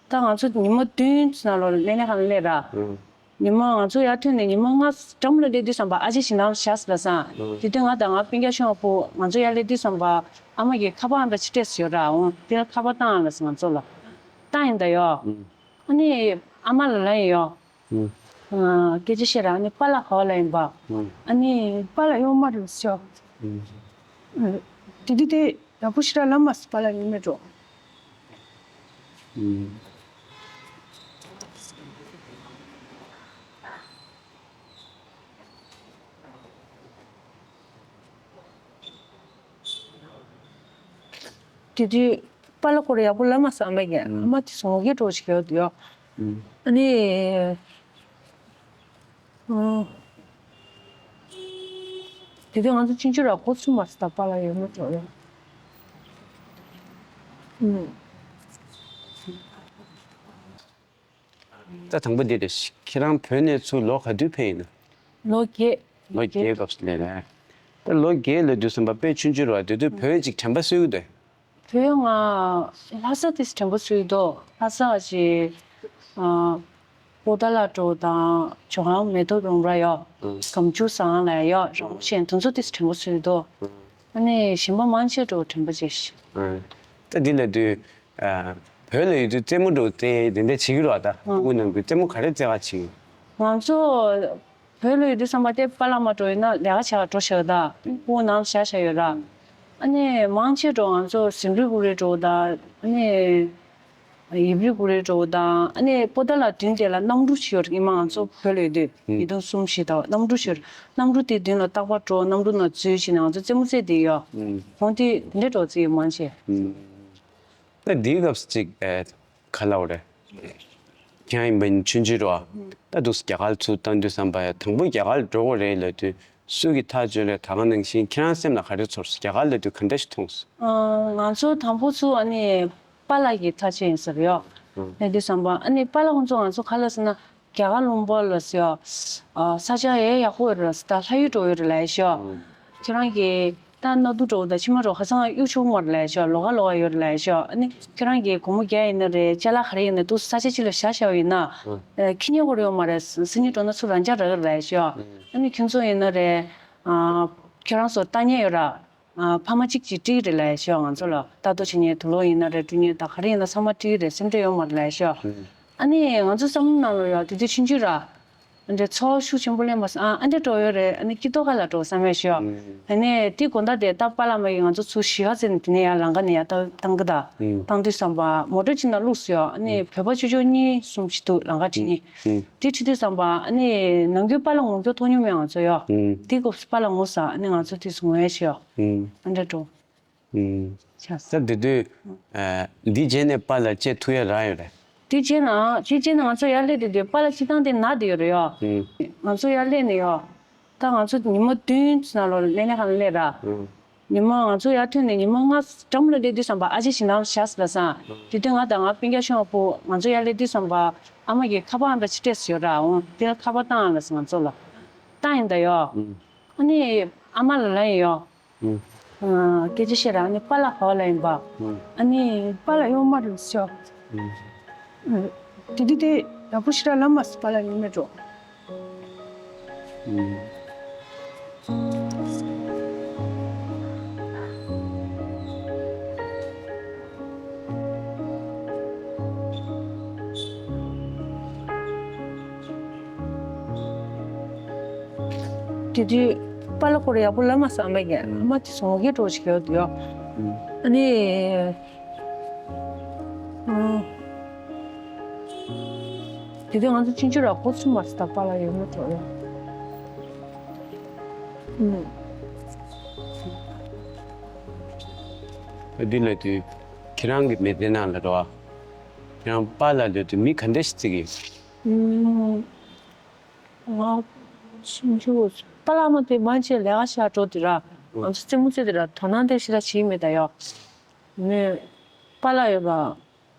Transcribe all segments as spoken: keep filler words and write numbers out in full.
ད་ང་ཚོ་ཉི་མ་བདུན་ཙམ་ནང་ལོགས་ལ་ལས་ལས་ཁང་ལ་སླེབས་ར། ཨང་། ཉི་མ་ང་ཚོ་ཡར་ཐོན་ནས་ཉི་མ་ལྔ་འགྲམ་ལ་སླེབས་དུས་ཙམ་པ་ཨ་ཅེ་ཞིང་ནང་བཞག་ཟེར་ལབ་སོང་། ཨང་། དེ་དུས་ང་དང་ང་སྤུན་ཀྱག་ཆུང་བ་ཕུ་ང་ཚོ་ཡར་སླེབས་དུས་ཙམ་པ་ཨ་མ་གིས་ཁ་པར་ཨང་འདྲ་ཅིག་སྤྲད་ཟེར་ཡོད་ར། འོང་དེ་ལ་ཁ་པར་བཏང་ཨང་ལབ་སོང་ང་ཚོ་ལ། བཏང་ཡིན་ད་ཡོ། ཨང་། ཨ་ནི་ཨ་མ་ལ་ལབ་ཡིན་ཡོ། ཨང་། སྐད་ཆ་བཤད་ར། ཨ་ནི་པཱ་ལགས་ག་པར་ལ་ཡིན་པ། ཨང་། ཨ་ནི་པཱ་ལགས་ཡོད་མ་རེད་ཟེར། ཨང་། དེ་དུས་དེ་ཡག་པོ་ཞེ་དྲག་ལབ་མ་སོང་། པཱ་ལགས་ཡོད་མེད་འགྲོ། ཨང་། དེ་དུས་པཱ་ལགས་སྐོར་ཡག་པོ་ལབ་མ་སོང་ཨ་མ་གིས། ཨང་། ཨ་མ་དེ་ཚོ་ངུ་སྐད་འགྲོ་ཞིག་ཡོད་དུས་ཡོ། ཨང་། ཨ་ནི། ཨང་། དེ་དུས་ང་ཚོ་ཆུང་ཆུང་ར་གོ་ཚུགས་མ་སོང་། ད་པཱ་ལགས་ཡོད་མེད་འགྲོ་ཡོ། ཨང་། ད་དང་པོ་འདི་རེད། ཁྱེད་རང་བོད་ནས་ཚུར་ལོ་ག་དུས་ཕེབས་ཡིན་ན། ལོ་བརྒྱད། ལོ་བརྒྱད་སྐབས་སུ་ལས་རེད། ད་ལོ་བརྒྱད་ལ་དུས་ཙམ་པ་དཔེ་ཆུང་ཆུང་རེད་པ། དེ་དུས་བོད་ཅིག་དྲན་པ་གསོས་ཀྱི་འདུག་བོད་ང་ལྷ་ས་དེ་དྲན་པ་གསོས་འདུག་ལྷ་ས་ཞིག་ཨ། པོ་ཏཱ་ལ་གྲོ་དང་ཇོ་ཁང་མེ་ཏོག་ལུང་ར་ཡོ། ཨང་། གམ་ཆུ་ཟངས་ལ་ཡོ། རོང་ཆེན་དེ་ཚོ་དེ་དྲན་པ་གསོས་འདུག་ཨང་། ཨ་ནི་གཞན་པ་མང་ཆེ་འགྲོ་དྲན་པ་ཆེ་ཤི། ཨང་། ད་འདི་ལ་དུས་ཨ། བོད་ལ་ཡོད་དུས་རྩེད་མོ་འགྲོ་དེ་དེ་འདྲ་བྱེད་ཀྱི་རོགས། ད་ཨང་། ཕྲུ་གུ་ནང་གི་རྩེད་མོ་ག་རེ་རྩེ་བ་བྱེད་ཀྱི། ང་ཚོ་བོད་ལ་ཡོད་དུས་ཙམ་པ་དེ་པཱ་ལགས་མ་འགྲོ་ཡིན་ན་ལས་ཀ་བྱ་བ་འགྲོ་བཞག་ད་ཕྲུ་གུ་ནང་བཞག་བཞག་ཡོད་ར། ཨ་ནི་མང་ཆེ་འགྲོ་ང་ཚོ་ཟིན་རི་གུ་རི་འགྲོ་ད། ཨ་ནི་ཡིབ་རི་གུ་རི་འགྲོ་ད། ཨ་ནི་པོ་ཏཱ་ལ་མདུན་དེ་ལ་གནམ་གྲུ་ཞིག་ཡོད་རེད། ཨིན་མ་ང་ཚོ་བོད་ལ་ཡོད་དུས་ཨུ། ཉིས་སྟོང་གསུམ་བཞི་དང་གནམ་གྲུ་ཞིག་ཡོད་རེད། གནམ་གྲུ་དེ་མདུན་ལ་རྟག་པར་འགྲོ། གནམ་གྲུ་ནང་འཛུལ་བྱས་ནས་ང་ཚོ་རྩེད་མོ་རྩེ་བསྡད་ཡོད། ཨུ། ཁོང་དེ་དེ་འདྲ་འགྲོ་རྩེད་ཡོད་མང་ཆེ། ཨུ། ད་འདིའི་སྐབས་སུ་ཅིག་ཨེ། ག་ལབ་དགོས་རེད། ཁྱེད་རང་ཡིན་པ་ཡིན་ཆུང་ཆུང་རེད་བ། ད་འདུག་སེ་རྒྱ་གར་ཚུར་བཏང་དུས་ཙམ་པ་ཡ་དང་པོ་རྒྱ་གར་འགྲོ་དགོས་རེད་ལབ་དུས་སུ་གིས་ཐག་གཅོད་རེད། ད་ག་ནང་བཞིན་ཁྱེད་རང་སེམས་ལ་ག་རེ་ཚོར་སོང་། རྒྱ་གར་ལབ་དུས་ག་འདྲ་ཞིག་མཐོང་སོང་། ཨ། ང་ཚོ་དང་པོ་ཚུར་ཨ་ནི་པཱ་ལགས་ཀྱིས་ཐག་གཅོད་ཡིན་ཟེར་ཡོད། ཨང་། ལབ་དུས་ཙམ་པ་ཨ་ནི་པཱ་ལགས་ཁོང་ཚོ་ང་ཚོ་ག་ལབ་ཟེར་ན། རྒྱ་གར་ལུང་པ་ལ་ཟེར་ཡ། ཨ། ས་ཆ་ཡ་ཡག་པོ་ཡོད་རེད་ལ་ད་ལྷ་ཡུལ་འགྲོ་ཡོད་རེད་ལབ་ཤག་ཨང་། ཁྱེད་རང་གིས་ད་གནའ་དུང་འགྲོ་ད་ཕྱི་མ་འགྲོ་ཁ་སང་གཡུག་ཆོག་མ་རེད་ལབ་ཤག་ལོགས་ཀ་ལོགས་ཀ་ཡོད་རེད་ལབ་ཤག་ཨ་ནི་ཁྱེད་རང་གིས་སྒོར་མོ་བརྒྱ་ཡིན་ན་རེད། ཅ་ལག་ག་རེ་ཡིན་ན་འདུག་ས་ཆ་གཅིག་ལ་བཞག་བཞག་ཡིན་ན། ཨང་། ཨ། ཁྱི་ཉལ་སྐོར་ཡོད་མ་རེད། སང་ཉིན་འགྲོ་ན་ཚུར་རང་འཇགས་རག་གི་རེད་ལབ་ཤག་ཨང་། ཨ་ནི་ཁྱོད་ཚོ་ཡིན་ན་རེད། ཨ། ཁྱེད་རང་ཚོ་ལྟ་མཁན་ཡོད་ར། ཨ། ཕ་མ་གཅིག་གཅིག་སྤྲད་ཀྱི་རེད་ལབ་ཤག་ང་ཚོ་ལ་ལྟ་རྟོག་བྱེད་མཁན་དུག་ལོག་ཡིན་ན་རེད། འགྲོ་མཁན་ད་ག་རེ་ཡིན་ན་ཚང་མ་སྤྲད་ཀྱི་རེད། སེམས་ཁྲལ་ཡོད་མ་རེད་ལབ་ཤག་ཨང་། ཨ་ནི་ང་ཚོ་བསམ་བློ་ནང་ལ་ཡ་དེ་དུས་ཆུང་ཆུང་ར། འདྲ་ཚོར་ཤུགས་ཆེན་པོ་སླེབས་མ་སོང་། ཨ། ཨ་འདྲ་འགྲོ་ཡོད་རེད། ཨ་ནི་སྐྱིད་ཏོག་ཁ་ལ་འགྲོ་བསམ་ཡས་ཤོག་ཨ་ནི་དེ་དགོང་དག་དེ་ད་པཱ་ལགས་མ་གིས་ང་ཚོ་ཚུར་གཞིས་ཀ་རྩེ་ནས་དེ་ནས་ཡར་ལམ་ཁ་ནས་ཡར་བཏང་བཏང་གི་ད། བཏང་དུས་ཙམ་པ་མོ་ཊ་ཅིག་ནང་བླུགས་སོང་ཡ། ཨ་ནི་བོད་པ་ཅོ་ཅོ་གཉིས་གསུམ་ཞིག་འདུག་ལམ་ཁ་ཁྲིད་མཁན། དེ་ཁྲིད་དུས་ཙམ་པ་ཨ་ནི་ནང་ཁུལ་པཱ་ལགས་ངུ་རྒྱུ་མཐོང་མྱོང་མེད་ང་ཚོ་ཡ། དེ་སྐབས་སུ་པཱ་ལགས་ངུ་ས། ཨ་ནི་ང་ཚོ་དེ་ཚོ་ངུ་ཡས་ཤོག་ཨ་འདྲ་འགྲོ། ཨུམ། ཆགས་སོང་། ད་དེ་དུས། ཨ། འདི་རྗེས་ནས་པཱ་ལགས་བཅར་ཐུབ་ཡ་རག་ཡོད་རེད། དེ་རྗེས་ན་དེ་རྗེས་ན་ང་ཚོ་ཡར་སླེབས་དེ་དུས་པཱ་ལགས་སྤྱིར་བཏང་དེ་ན་བསྡད་ཡོད་རེད་ཡ། ཨུམ། ང་ཚོ་ཡར་སླེབས་ནས་ཡ། ད་ང་ཚོ་ཉི་མ་བདུན་ཙམ་ནང་ལོགས་ལ་ལས་ལས་ཁང་ལ་སླེབས་ར། ཨུམ། ཉི་མ་ང་ཚོ་ཡར་ཐོན་ནས་ཉི་མ་ལྔ་འགྲམ་ལ་སླེབས་དུས་ཙམ་པ་ཨ་ཅེ་ཞིང་ནང་བཞག་ཟེར་ལབ་སོང་། དེ་དུས་ང་དང་ང་སྤུན་ཀྱག་ཆུང་བ་ཕུ་ང་ཚོ་ཡར་སླེབས་དུས་ཙམ་པ་ཨ་མ་གིས་ཁ་པར་ཨང་འདྲ་ཅིག་སྤྲད་ཟེར་ཡོད་ར། འོང་དེ་ལ་ཁ་པར་བཏང་ཨང་ལབ་སོང་ང་ཚོ་ལ། བཏང་ཡིན་ད་ཡ། ཨུམ། ཨ་ནི་ཨ་མ་ལ་ལབ་ཡིན་ཡ། ཨུམ། ཨ། སྐད་ཆ་བཤད་ར། ཨ་ནི་པཱ་ལགས་ག་པར་ལ་ཡིན་པ། ཨུམ། ཨ་ནི་པཱ་ལགས་ཡོད་མ་རེད་ཟེར། ཨུམ། ཨ། དེ་དུས་དེ་ཡག་པོ་ཞེ་དྲག་ལབ་མ་སོང་། པཱ་ལགས་ཡོད་མེད་འགྲོ། ཨུམ། དེ་དུས་པཱ་ལགས་སྐོར་ཡག་པོ་ལབ་མ་སོང་ཨ་མ་གིས། ཨ་མ་དེ་ཚོ་ངུ་སྐད་འགྲོ་ཞིག་ཡོད་དུས་ཡ། ཨ་ནི། ཨ། དེ་དུས་ང་ཚོ་ཆུང་ཆུང་ར་གོ་ཚུགས་མ་སོང་། ད་པཱ་ལགས་ཡོད་མེད་འགྲོ་ཡ། ཨུམ། ཨ། འདི་ལབ་དུས་ཁྱེད་རང་གི་མི་ཚེ་ནང་ལ་རེད་བ། ཁྱེད་རང་པཱ་ལགས་ལབ་དུས་མི་ག་འདྲ་ཞིག་བརྩི་གི་ཡོད། ཨུམ། ང་ཆུང་ཆུང་པཱ་ལགས་མ་དེ་མང་ཆེ་ལས་ཀ་བྱ་འགྲོ་དུས་ར། ང་ཚོ་རྩེད་མོ་རྩེ་དུས་ར་དོ་སྣང་དེ་ཞེ་དྲག་བྱེད་ཀྱི་མེད་ད་ཡ། ནས་པཱ་ལགས་ཡོད་པ།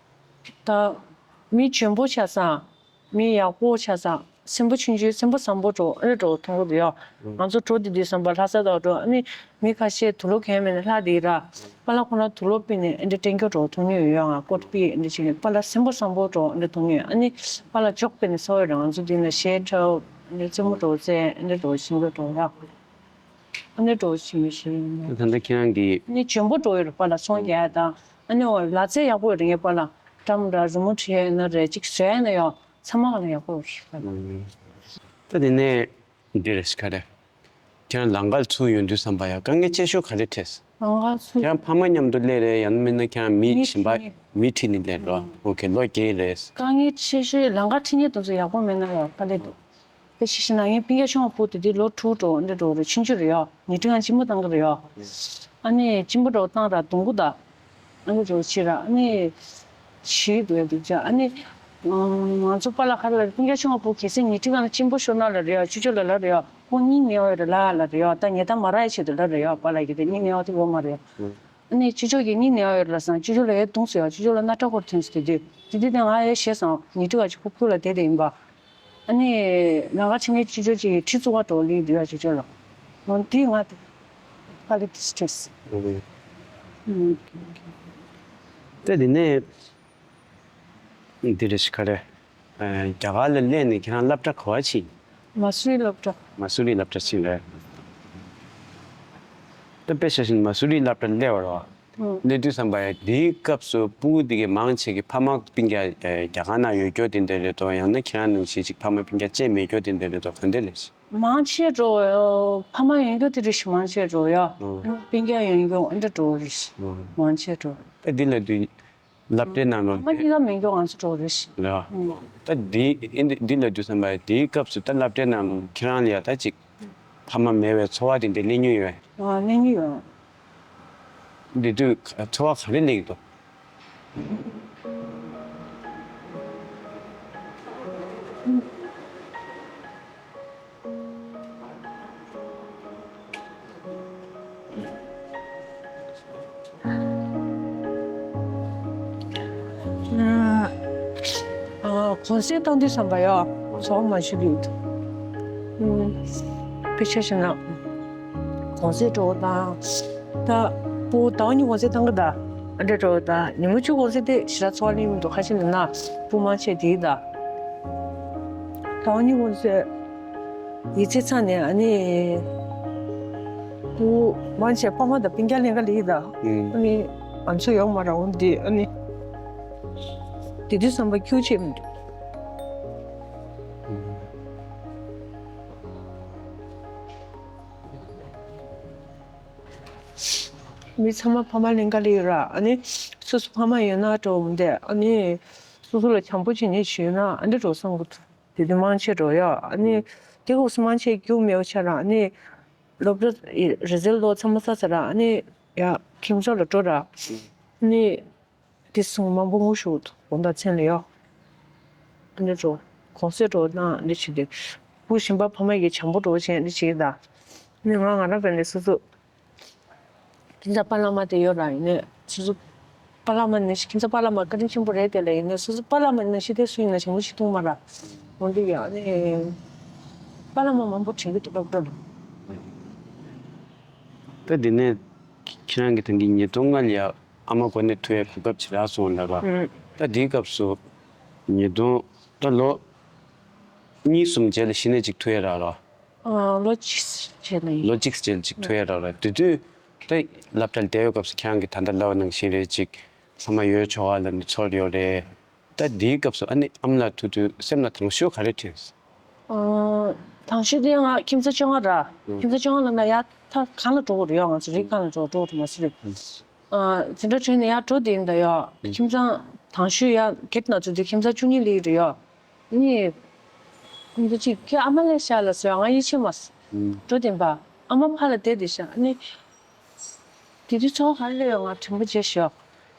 ད་མི་འཇོན་པོ་ཆགས་སོང་། མི་ཡག་པོ་ཆགས་སོང་ སེམས་པ་ཆུང་ཆུང་སེམས་པ་བཟང་པོ་འགྲོ་ཨེ་འགྲོ་མཐོང་གི་འདུག་ཡ། ང་ཚོ་འགྲོ་དེ་དུས་ཙམ་པ་ལྷ་ས་དང་འགྲོ་ཨ་ནི་མི་ཁ་ཤས་དུག་ལོག་གྱོན་མེད་ནས་ལྷག་དེ་ར། པཱ་ལགས་ཁོ་རང་དུག་ལོག་ཕུད་ནས་ཨེ་འདྲ་སྐྲན་སྐྱོ་འགྲོ་མཐོང་མྱོང་ཡོད་ཡ། ང་ཀོ་ཊི་པི་ཨེ་འདྲ་བྱས་ནས་པཱ་ལགས་སེམས་པ་བཟང་པོ་འགྲོ་ཨེ་འདྲ་མཐོང་མྱོང་ཡོད། ཨ་ནི་པཱ་ལགས་ཅོག་ཕུད་ནས་ཚོར་བ་ར་ང་ཚོ་དེ་ནས་གཞས་འཁྲབ་ཨེ་འདྲ་རྩེད་མོ་འགྲོ་རྩེ་ཨེ་འདྲ་འགྲོ་ཞིང་འགྲོ་འགྲོ་ཡ། ཨ་ནི་འགྲོ་ཞིང་ཞིང་། ད་ལྟ་ཁྱེད་རང་གིས། ཨ་ནི་འཇོན་པོ་འགྲོ་ཡོད་རེད་པཱ་ལགས་ཚོང་རྒྱག་ཡ་དང་། ཨ་ནི་འོ་ལག་རྩལ་ཡག་པོ་ཡོད་རེད་ངའི་པཱ་ལགས། ཊམ་ར་རི་མོ་བྲིས་ཡ་ཡིན་ན་རེད་ཅིག་བཟོ་ཡ་ཡིན་ན་ཡང་ཚང་མ་ག་ལ་ཡག་པོ་ཡོད་རེད་པཱ་ལགས། ད་དེ་ནས་འདི་རེད་ཤག་ག་རེ། ཁྱེད་རང་ལམ་ཁར་ཚུར་ཡོང་དུས་ཙམ་པ་ཡ་དཀའ་ངལ་ཆེ་ཤོས་ག་རེ་འཕྲད། ལམ་ཁར་ཚུར། ཁྱེད་རང་ཕ་མ་མཉམ་དུ་སླེབས་རེད་ཡང་ན་མིན་ན་ཁྱེད་རང་མི་མི་གཞན་པ་ཁྲིད་ནས། མི་ཁྲིད་ནས་སླེབས་རོགས། ཨོ་ཁེ་ལོ་རྒྱུས་རེད། དཀའ་ངལ་ཆེ་ཤོས་ལམ་ཁར་ཁྲིད་མཁན་དེ་ཚོ་ཡག་པོ་མེད་ན་ཡང་དཀའ་ལས་འདུག་དེ་ཤི་ཤི་ན་ངའི་སྤུན་ཀྱག་ཆུང་བ་བུ་དེ་དུས་ལོ་དྲུག་འགྲོ་འདྲ་འགྲོ་རེད་ཆུང་ཆུང་རེད་ཡ། ཉལ་ཁྲི་ཁང་གཅིན་པ་བཏང་གི་རེད་ཡ། ཨ་ནི་གཅིན་པ་འགྲོ་བཏང་ར་གདུང་གུ་ད། ཨ་ནི་འགྲོ་ཕྱི་ར་ཨ་ནི། ཤི་འདུག་འདུག་ཅག་ཨ་ནི། ང་ཚོ་པཱ་ལགས་ག་རེ་ལབ་རེད་སྤུན་ཀྱག་ཆུང་བ་བུ་གལ་སྲིད་ཉལ་ཁྲི་ཁང་ལ་གཅིན་པ་ཤོར་ན་ལབ་རེད་ཡ་ཅོ་ཅོ་ལ་ལབ་རེད་ཡ་ཁོང་གཉིད་ཉལ་བ་ཡོད་རེད་ལ་ལབ་རེད་ཡ་ད་ཉལ་ཐ་མ་རག་ཡ་ཆེད་དུ་ལབ་རེད་ཡ་པཱ་ལགས་ཀྱིས་དེ་གཉིད་ཉལ་བ་དེ་ཡོད་མ་རེད། ཨ་ནི་ཅོ་ཅོ་གིས་གཉིད་ཉལ་ཡོད་ལ་སང་ཅོ་ཅོ་ལ་ཡར་བརྡུངས་སོང་ཡ་ཅོ་ཅོ་ལ་སྣ་ཁྲག་འཁོར་ཐོན་སོང་དེ་དུས་དེ་དུས་དེ་ང་ཡར་བཞེས་སོང་ཉལ་ཁྲི་ཁང་གཅིག་པུ་ཕུག་ལ་བསྡད་དེ་ཡིན་པ། ཨ་ནི་ལམ་ཁ་ཕྱིན་ནས་ཅོ་ཅོ་གཅིག་གིས་ཁྲི་བཙུགས་པ་འགྲོ་ལི་འདུག་ཡ་ཅོ་ཅོ་ལ། འོ་དེ་ང་དེ་དཀའ་ལས་དེ་སི་ཊེ་རེ་སི། ཨ་ནི། ཨུམ། ད་དེ་ནས། འདི་རེད་ཤག་ག་རེ། ཨ། རྒྱ་གར་ལ་སླེབས་ནས་ཁྱེད་རང་སློབ་གྲྭ་ག་པར་ཕྱིན། མ་སུ་རི་སློབ་གྲྭ། མ་སུ་རི་སློབ་གྲྭ་ཕྱིན་རེད། ད་དཔེ་ཆ་བཞག་ན་མ་སུ་རི་སློབ་གྲྭ་སླེབས་པ་རེད་བ། ཨང་། སླེབས་དུས་ཙམ་པ་ཡ་དེའི་སྐབས་སུ་ཕྲུ་གུ་དེ་གའི་མང་ཆེ་གི་ཕ་མ་སྤུན་ཀྱག་རྒྱ་གར་ནང་ཡོད་རྒྱུ་དེ་འདྲ་རེད་དོ། ཡང་ན་ཁྱེད་རང་ནང་བཞིན་ཅིག་ཕ་མ་སྤུན་ཀྱག་བཅས་མེད་རྒྱུ་དེ་འདྲ་རེད་དོ། ག་འདྲ་རེད། མང་ཆེ་འགྲོ་ཕ་མ་ཡོད་རྒྱུ་དེ་རེད་ཤག་མང་ཆེ་འགྲོ་ཡ། ཨང་། སྤུན་ཀྱག་ཡོད་རྒྱུ་ཨ་འདྲ་འགྲོ་རེད་ཤག་ཨང་། མང་ཆེ་འགྲོ། ད་འདི་ལ་དུས། སློབ་གྲྭའི་ནང་ལོགས་ཨ་མ་གཉིས་ཀ་མེད་མཁན་ང་ཚོ་འགྲོ་རེད། ལགས། ཨང་། ད་འདི་འདི་འདི་ལབ་དུས་ཙམ་པ་དེའི་སྐབས་སུ་ད་སློབ་གྲྭའི་ནང་ལོགས་ཁྱེད་རང་ལ་ཡ་ད་ཅིག་ཕ་མ་མེད་པའི་ཚོར་བ་དེ་འདྲ་སླེབས་མྱོང་ཡོད། ཨ་སླེབས་མྱོང་ཡོད། འདི་དུས་ཚོར་བ་ག་རེ་སླེབས་ཀྱི་འདུག་ཨ། གུང་སེང་བཏང་དུས་ཙམ་པ་ཡ། ཚོར་བ་མ་ཞིག་ཡོད། ཨུམ། དཔེ་ཆ་བཞག་ན། གུང་སེང་འགྲོ་དང་། ད། ཕྲུ་གུ་ཟླ་བ་གཉིས་གུང་སེང་བཏང་གི་ད། ཨ་འདྲ་འགྲོ་དང་ཉི་མ་བཅུ་གུང་སེང་དེ་ཞེ་དྲག་ཚོར་བ་སླེབས་མི་འདུག་ཁ་ཤས་ནི་ན། ཕྲུ་གུ་མང་ཆེ་དེ་ད། ཟླ་བ་གཉིས་གུང་སེང་། ཡིག་ཚད་ཚར་ནས་ཨ་ནི། ཕྲུ་གུ་མང་ཆེ་ཕ་མ་དང་སྤུན་ཀྱག་ལེན་ག་ལེ་ཡིན་ད། ཨུམ། ཨ་ནི། ང་ཚོ་ཡོང་མ་ར་འོང་དེ་ཨ་ནི། དེ་དུས་ཙམ་པ་ཁྱུ་ཆེ་མི་འདུག་མི་ཚང་མ་ཕ་མ་ལེན་ག་ལེ་ཡོད་ར་ཨ་ནི། སོ་སོ་ཕ་མ་ཡོད་ན་འགྲོ་འོང་དེ་ཨ་ནི། སོ་སོ་ལ་བྱམས་པོ་བྱེད་མཁན་ཞིག་ཡོད་ན་ཨ་འདྲ་འགྲོ་བསམ་གི་འདུག་དེ་དུས་མང་ཆེ་འགྲོ་ཡ། ཨ་ནི། དེ་གོ་སོ་མང་ཆེ་རྒྱུག་མེད་པ་ཆ་ར་ཨ་ནི། སློབ་གྲྭ་རི་ཛལ་ལོ་ཚང་མ་ས་ས་ར་ཨ་ནི། ཡ་ཁྱིམ་ཚང་ལ་འགྲོ་ར། ཨ་ནི། དེ་སོང་མང་པོ་ངུ་ཤོར་འདུག་དགོང་དག་མཚན་ལ་ཡ། ཨ་ནི་འགྲོ། གུང་སེང་འགྲོ་དང་ཨ་ནི་བྱེད་དེ། བུ་གཞན་པ་ཕ་མ་ཡི་བྱམས་པོ་འགྲོ་བྱས་ཨ་ནི་བྱེད་ད། ཨ་ནི་ང་ང་རང་བས་ནས་སོ་སོ། ཁྱིམ་ཚང་པཱ་ལགས་མ་དེ་ཡོད་ར་ཡིན་ནས་སོ་སོ། པཱ་ལགས་མ་ནས་ཁྱིམ་ཚང་པཱ་ལགས་མ་བཀའ་དྲིན་ཆེན་པོ་རེད་དེ་ལ་ཡིན་ནས་སོ་སོ་པཱ་ལགས་མ་ནས་ཤི་དེ་སུ་ཡིན་ན་བྱང་བུ་ཤི་ཐུང་མ་ར། འོན་ཏེ་ཡང་ནས་པཱ་ལགས་མ་མང་པོ་དྲན་གི་འདུག་སློབ་གྲྭ་ལ། ད་དེ་ནས་ཁྱེད་རང་གི་ད་གིན་ཉིས་སྟོང་ལྔ་ལ་ཡ་ཨ་མ་གོ་གནས་ཐུག་ཡ་གོ་སྐབས་ཅིག་རག་སོང་ལབ་ར། ཨུ། ད་དེའི་སྐབས་སུ་ཉིས་སྟོང་ད་ལོ་གཉིས་གསུམ་རྗེས་ལ་གཞི་ནས་ཅིག་ཐུག་ཡ་རག་ར། ཨ། ལོ་གཅིག་རྗེས་ལ་ཡིན། ལོ་གཅིག་རྗེས་ལ་ཅིག་ཐུག་ཡ་རག་ར། དེ་དུས་ད་སློབ་གྲྭ་ལ་བསྡད་ཡོད་སྐབས་སུ་ཁྱེད་རང་གིས་ད་ལྟ་ལབ་པ་ནང་བཞིན་རེད་ཅིག་ཕ་མ་ཡོད་ཆོག་ག་ལབ་ནས་ཚོར་ཡོད་རེད། ད་དེའི་སྐབས་སུ་ཨ་ནི་ཨ་མ་ལགས་ཐུག་དུས་སེམས་ལ་དང་ཤོས་ག་རེ་དྲན། ཨ། དང་ཤོས་དེ་ང་ཁྱིམ་ཚང་བཅོ་ལྔ་ར། ཨང་། ཁྱིམ་ཚང་བཅོ་ལྔ་ལ་ང་ཡ་ཐ་གང་ལ་འགྲོ་དགོས་རེད་ཡ། ང་ཚོ་རི་སྒང་ལ་འགྲོ་འགྲོ་དགོས་མ་སུ་རི། ཨང་། ཨ། དེ་འདྲ་བྱས་ནས་ཡ་འགྲོ་དེ་ཡིན་ད་ཡ། ཨང་། ཁྱིམ་ཚང་དང་ཤོས་ཡ་གེ་ཊི་ནང་ཚུད་དུས་ཁྱིམ་ཚང་བཅུ་གཉིས་སླེབས་རེད་ཡ། ཨ་ནི། ཁྱིམ་ཚང་གཅིག་ཁྱེད་ཨ་མ་སླེབས་ཤག་ལབ་སོང་ང་ཡིད་ཆེས་མ་སོང་། ཨང་། འགྲོ་དེ་ཡིན་པ། ཨ་མ་ཕར་ལ་བསྡད་དེ་ཤག་ཨ་ནི། དེ་དུས་ཚོར་བ་ག་རེ་སླེབས་ཡོད་ང་དྲན་པ་བརྗེད་ཤག་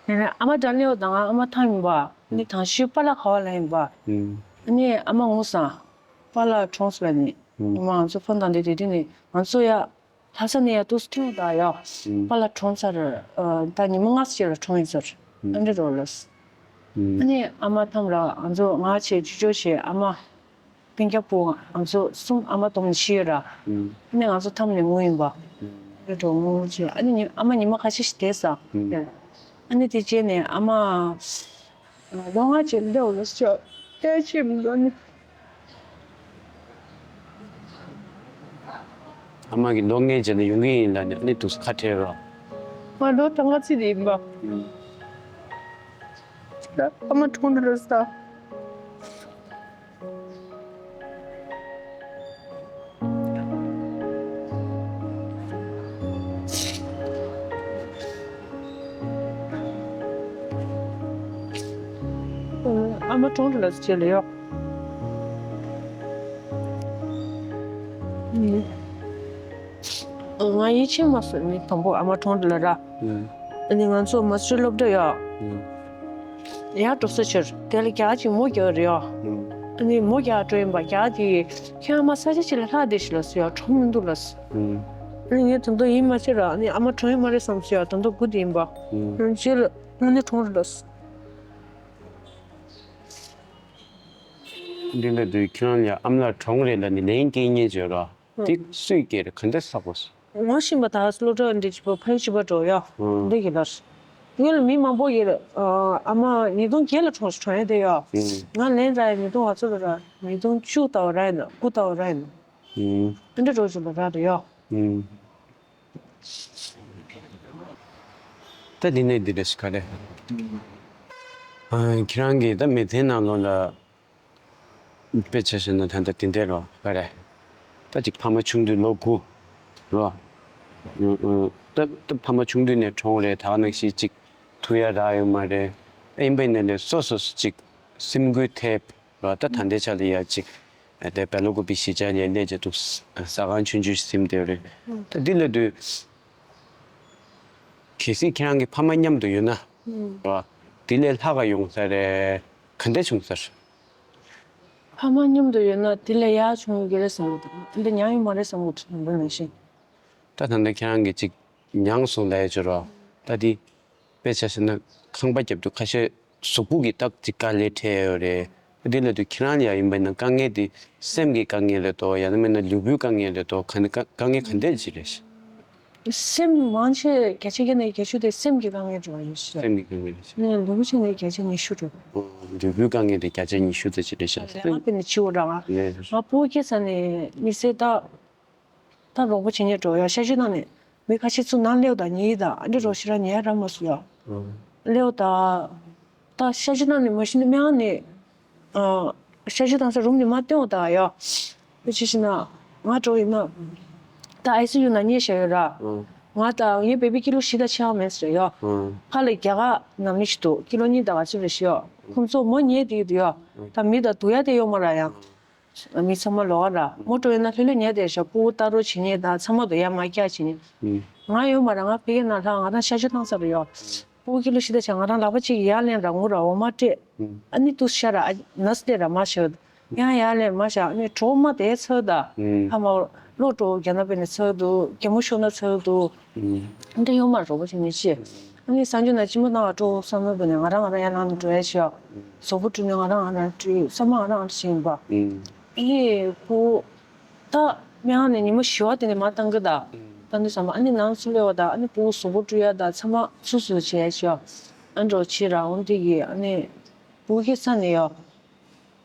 ཡིན་ནའི་ཨ་མ་འདྲ་སླེབས་ཡོད་ད་ང་ཨ་མ་ཐང་ཡིན་པ། ཨ་ནི་དང་ཤོས་པཱ་ལགས་ག་པར་ལ་ཡིན་པ། ཨང་། ཨ་ནི་ཨ་མ་ངུ་སོང་། པཱ་ལགས་གྲོངས་སོང་ལབ་ནས། ཨང་། ཨ་མ་ང་ཚོ་ཕོན་བཏང་དེ་དེ་དུས་ནས་ང་ཚོ་ཡ། ལྷ་ས་ནས་ཡར་ཏོག་ཙམ་ཐོན་ད་ཡ། ཨང་། པཱ་ལགས་གྲོངས་ཚར། ཨ། ད་ཉི་མ་ལྔ་ཙམ་ལ་གྲོངས་ཡིན་ཟེར། ཨང་། ཨ་འདྲ་རོ་ལབ། ཨང་། ཨ་ནི་ཨ་མ་ཐང་ར་ང་ཚོ་ང་བྱས་ཅི་ཅོ་བྱས་ཨ་མ། ལྷན་རྒྱས་བུ་ང་ཚོ་གསུམ་ཨ་མ་སྡོམ་ནས་ཤི་ཡོད་ར། ཨ་ནི་ང་ཚོ་མཐའ་མ་ནས་ངུ་ཡིན་པ། ཨ་ནི་གྲོགས་ངུ་ཅི་ཨ་ནི་ཉི་ཨ་མ་ཉི་མ་ཁ་ཤས་ཤིག་བསྡད་ས། ཨ་ནི་དེ་རྗེས་ནས་ཨ་མ་ལོ་ལྔ་ཅིག་སླེབས་ལ་ཤོག་ལྟས་ཅི་མི་འདུག་ནི། ཨ་མ་གི་ལོ་ལྔའི་རྗེས་ལ་ཡོང་གི་ཡིན་ལབ་ནས་ཨ་ནི་འདུག་ཁ་བྲལ་རོགས། ང་ལོ་ད་ལྔ་ཙམ་དེ་ཡིན་པ། ཨ་མ་གྲོངས་ནས་རེད་ས། ཨ་མ་གྲོངས་ལ་རྗེས་ལ་ཡོད། ང་ཡིད་ཆེས་མ་སོང་ནི་དང་པོ་ཨ་མ་གྲོངས་ལ་ར། ཨ་ནི་ང་ཚོ་མ་སུ་རི་སློབ་གྲྭ་ཡོད། ཡར་འགྲོ་ས་ཕྱིར་དེ་ལ་རྒྱ་གཅིག་མོ་རྒྱག་རེད་ཡོད། ཨ་ནི་མོ་རྒྱག་འགྲོ་ཡིན་པ་རྒྱ་གཅིག་ཁྱོད་ཨ་མ་ས་ཆ་ཅིག་ལ་ལྷག་བསྡད་ཤི་ལ་སུ་ཡོད་གྲོངས་མི་འདུག་ལ་སུ། ཨ་ནི་ངས་དོན་དག་ཡིན་མ་ཤེས་ར་ཨ་ནི་ཨ་མ་གྲོངས་ཡོད་མ་རེད་བསམ་སུ་ཡོད་དོན་དག་དགུ་དེ་ཡིན་པ། ཨ་ནི་རྗེས་ལ་ཨ་ནི་གྲོངས་རེད་ལ་སུ། འདི་ལ་དུས་ཁྱོད་རང་ལ་ཨ་མ་ལགས་གྲོངས་རེད་ལ་ནི་ལན་སྐྱེལ་ཉེན་བརྗོད་ར། དེ་སུས་སྐྱེལ་རེད་ག་འདྲ་བསགས་པ་སོ། ངོ་ཤེས་པ་དག་སློབ་གྲྭ་འདི་ཕྱི་པོ་ཕ་ཡུལ་གཅིག་པ་འགྲོ་ཡ། འདི་གི་ལར། ངོས་ལ་མི་མང་པོ་ཡིན་ཨ་མ་ཉིས་སྟོང་བརྒྱད་ལ་གྲོངས་གྲོངས་ཡ་དེ་ཡ། ང་ལན་ར་ཡ་ཉིས་སྟོང་བ་ཚོ་ལ་ར་ཉིས་སྟོང་བཅུ་ལྟ་བ་ར་ཡིན་ན་དགུ་ལྟ་བ་ར་ཡིན་ན། འདི་འདྲ་འགྲོ་བཞིན་པ་ར་རེད་ཡ། ད་འདི་ནས་འདི་རེད་ཤི་ག་རེད། ཁྱེད་རང་གིས་ད་མི་ཚེའི་ནང་ལོགས་ལ། དཔེ་ཆ་བཞག་ན་ད་ལྟ་དེ་འདྲ་རོ་ག་རེ། ད་ཅིག་ཕ་མ་ཆུང་དུས་ལོ་དགུ་རོ། ད་ད་ཕ་མ་ཆུང་དུས་ནས་གྲོངས་རེད་ད་ག་ནང་བཞིན་ཅིག་ཐུག་ཡ་རག་ཡོད་མ་རེད། ཨིན་པའི་ནས་ལས་སོ་སོ་སོ་ཅིག་སེམས་འགུལ་ཐེབས་རོ། ད་ད་ལྟའི་ཆ་ལ་ཡ་ཅིག་དེ་བལ་ལོ་ཀུ་པི་གཞིས་ཆགས་ལ་སླེབས་བྱས་འདུག་ཟ་ཁང་ཆུང་ཆུང་ཞིག་ཟིན་བསྡད་རེད། ད་འདི་ལ་དུས་གལ་སྲིད་ཁྱེད་རང་གི་ཕ་མ་མཉམ་དུ་ཡོད་ན་རོ། འདི་ལས་ལྷག་ག་ཡོང་ས་རེད་ག་འདྲ་བྱུང་ས་རེད། ཕ་མ་མཉམ་དུ་ཡོད་ན་དེ་ལས་ཡག་བྱུང་ཡོད་ཀྱི་རེད་བསམ་གྱི་འདུག་དེ་འདྲ་ཉག་ཡོད་མ་རེད་བསམ་གྱི་འདུག་དྲང་པོ་ནང་བཞིན། ད་ད་ལྟ་ཁྱེད་རང་གིས་ཅིག་མྱངས་སོང་ལབ་ཡ་ཅིག་རོ། ད་དེ་དཔེ་ཆ་བཞག་ན་ཁང་པ་རྒྱབ་དུས་ཁ་ཤས་གཟུགས་པོ་གི་རྟགས་ཅིག་དཀའ་ལས་འཕྲད་ཡོད་རེད། ད་དེ་ལ་དུས་ཁྱེད་རང་ལ་ཡ་ཡིན་པ་ཡིན་ན་དཀའ་ངལ་དེ་སེམས་ཀྱི་དཀའ་ངལ་རེད་དོ་ཡང་ན་མིན་ན་ལུས་པོའི་དཀའ་ངལ་རེད་དོ་ག་ནས་དཀའ་དཀའ་ངལ་ག་འདྲ་ཅིག་རེད། སེམས་མང་ཆེ་བརྒྱ་ཆ་བརྒྱ་ནས་བརྒྱད་ཅུ་དེ་སེམས་ཀྱི་དཀའ་ངལ་འགྲོ་བ་ཡིན་ཤག་སེམས་ཀྱི་དཀའ་ངལ་རེད་ཤག་ནས་ལུས་པོ་ཆེ་ནས་བརྒྱ་ཆ་ཉི་ཤུ་འགྲོ། ཨོ། ལུས་པོའི་དཀའ་ངལ་དེ་བརྒྱ་ཆ་ཉི་ཤུ་ཙམ་ཅིག་རེད་ཤག་ལས་ཀ་དཔེ་ནས་བྱེད་འོ་ར་ང་། ལས། ང་ཕྲུ་གུ་སྐྱེས་ཚར་ནས་དམིགས་བསལ་ད་ད་རོགས་པ་བྱེད་མཁན་འགྲོ་ཡ་ཤ་ཤི་ནང་ནས་མི་ཁ་ཤས་ཚུར་ནང་སླེབས་དང་ཉལ་དང་ཨ་འདྲ་རོགས་ཤི་ར་ཉལ་ར་མ་སུ་ཡ། ཨོ། སླེབས་དང་། ད་ཤ་ཤི་ནང་ནས་མ་ཤི་ནས་མི་ཨང་ནས། ཨ། ཤ་ཤི་བཏང་ས་རུམ་ནས་མ་སྟོན་འོ་ད་ཡ། དཔེ་ཆ་བཞག་ན་ང་འགྲོ་ཡིན་ན། ད་ཨའི་སི་ཡུ་ནང་ཉལ་བཞག་ཡོད་ར། ཨང་། ང་དང་ངའི་བེ་བི་ཀི་ལོ་བཞི་དང་ཕྱེད་ཀ་མེད་ཟེར་ཡ། ཨང་། ཕ་ལ་རྒྱ་གར་ནང་མི་ཞིག་འདུག་ཀི་ལོ་གཉིས་དང་ག་ཚོད་རེད་ཞུ་ཡ། ཁོང་ཚོ་མོ་ཉལ་དེ་འདུག་ཡ། ད་མི་དང་སྡུག་ཡ་དེ་ཡོད་མ་ར་ཡ། མི་ཚང་མ་ལོག་ག་ར་མོ་འགྲོ་ཡིན་ན་ལྷོད་ལྷོད་ཉལ་དེ་ཞག་སྤུ་གུ་ལྟ་རོགས་བྱེད་མཁན་དང་ཚང་མ་དང་ཡ་མ་རྒྱག་བྱེད་མཁན། ང་ཡོད་མ་ར་ང་ཕ་གི་ནང་ལྷག་ང་དང་ཤ་ཤི་བཏང་ས་རེད་ཡ། སྤུ་གུ་ཀི་ལོ་བཞི་དང་ཕྱེད་ཀ་ང་རང་ལག་པ་གཅིག་ཡར་ལེན་ར་ངུ་ར་འོ་མ་སྤྲད། ཨ་ནི་ཏུ་ཤ་ར་ཨ་ནས་སྟེ་ར་མ་ཤོད། ཡང་ཡར་ལེན་མ་ཤ་ཨ་ནི་གྲོགས་མ་དེ་ཚོད་ད། ཧ་མ་ལོ་གྲོགས་རྒྱ་ནག་པའི་ནས་ཚོད་དུ་རྒྱ་མོ་ཤོད་ན་ཚོད་དུ། འདི་ཡོད་མ་རོགས་པ་བྱེད་ནི་ཅི། ཨ་ནི་སང་རྒྱུ་ན་ཅི་མ་ནང་ལ་གྲོགས་བསམ་མེད་པ་ནས་ང་རང་ང་རང་ཡར་ལངས་ནས་འགྲོ་ཡ་ཤོག་གཟུགས་པོ་བཀྲུས་ནས་ང་རང་ང་རང་བཀྲུས་བསམ་མ་ང་རང་ང་རང་བྱེད་ཡིན་པ། ཨ་ནི་ཁོ། ད་མི་ཨང་ནས་ཉི་མ་བཞི་བ་དེ་ནས་མ་བཏང་གི་ད། བཏང་དུས་ཙམ་པ་ཨ་ནི་ནང་ཚུར་སླེབས་པ་ད་ཨ་ནི་སྤུ་གུ་གཟུགས་པོ་བཀྲུ་ཡ་ད་ཚང་མ་སོ་སོས་བྱེད་ཡ་ཤོག་ཨ་འགྲོ་ཕྱིར་ར་འོང་དེ་གི་ཨ་ནི་སྤུ་གུ་ས་ནས་ཡོ།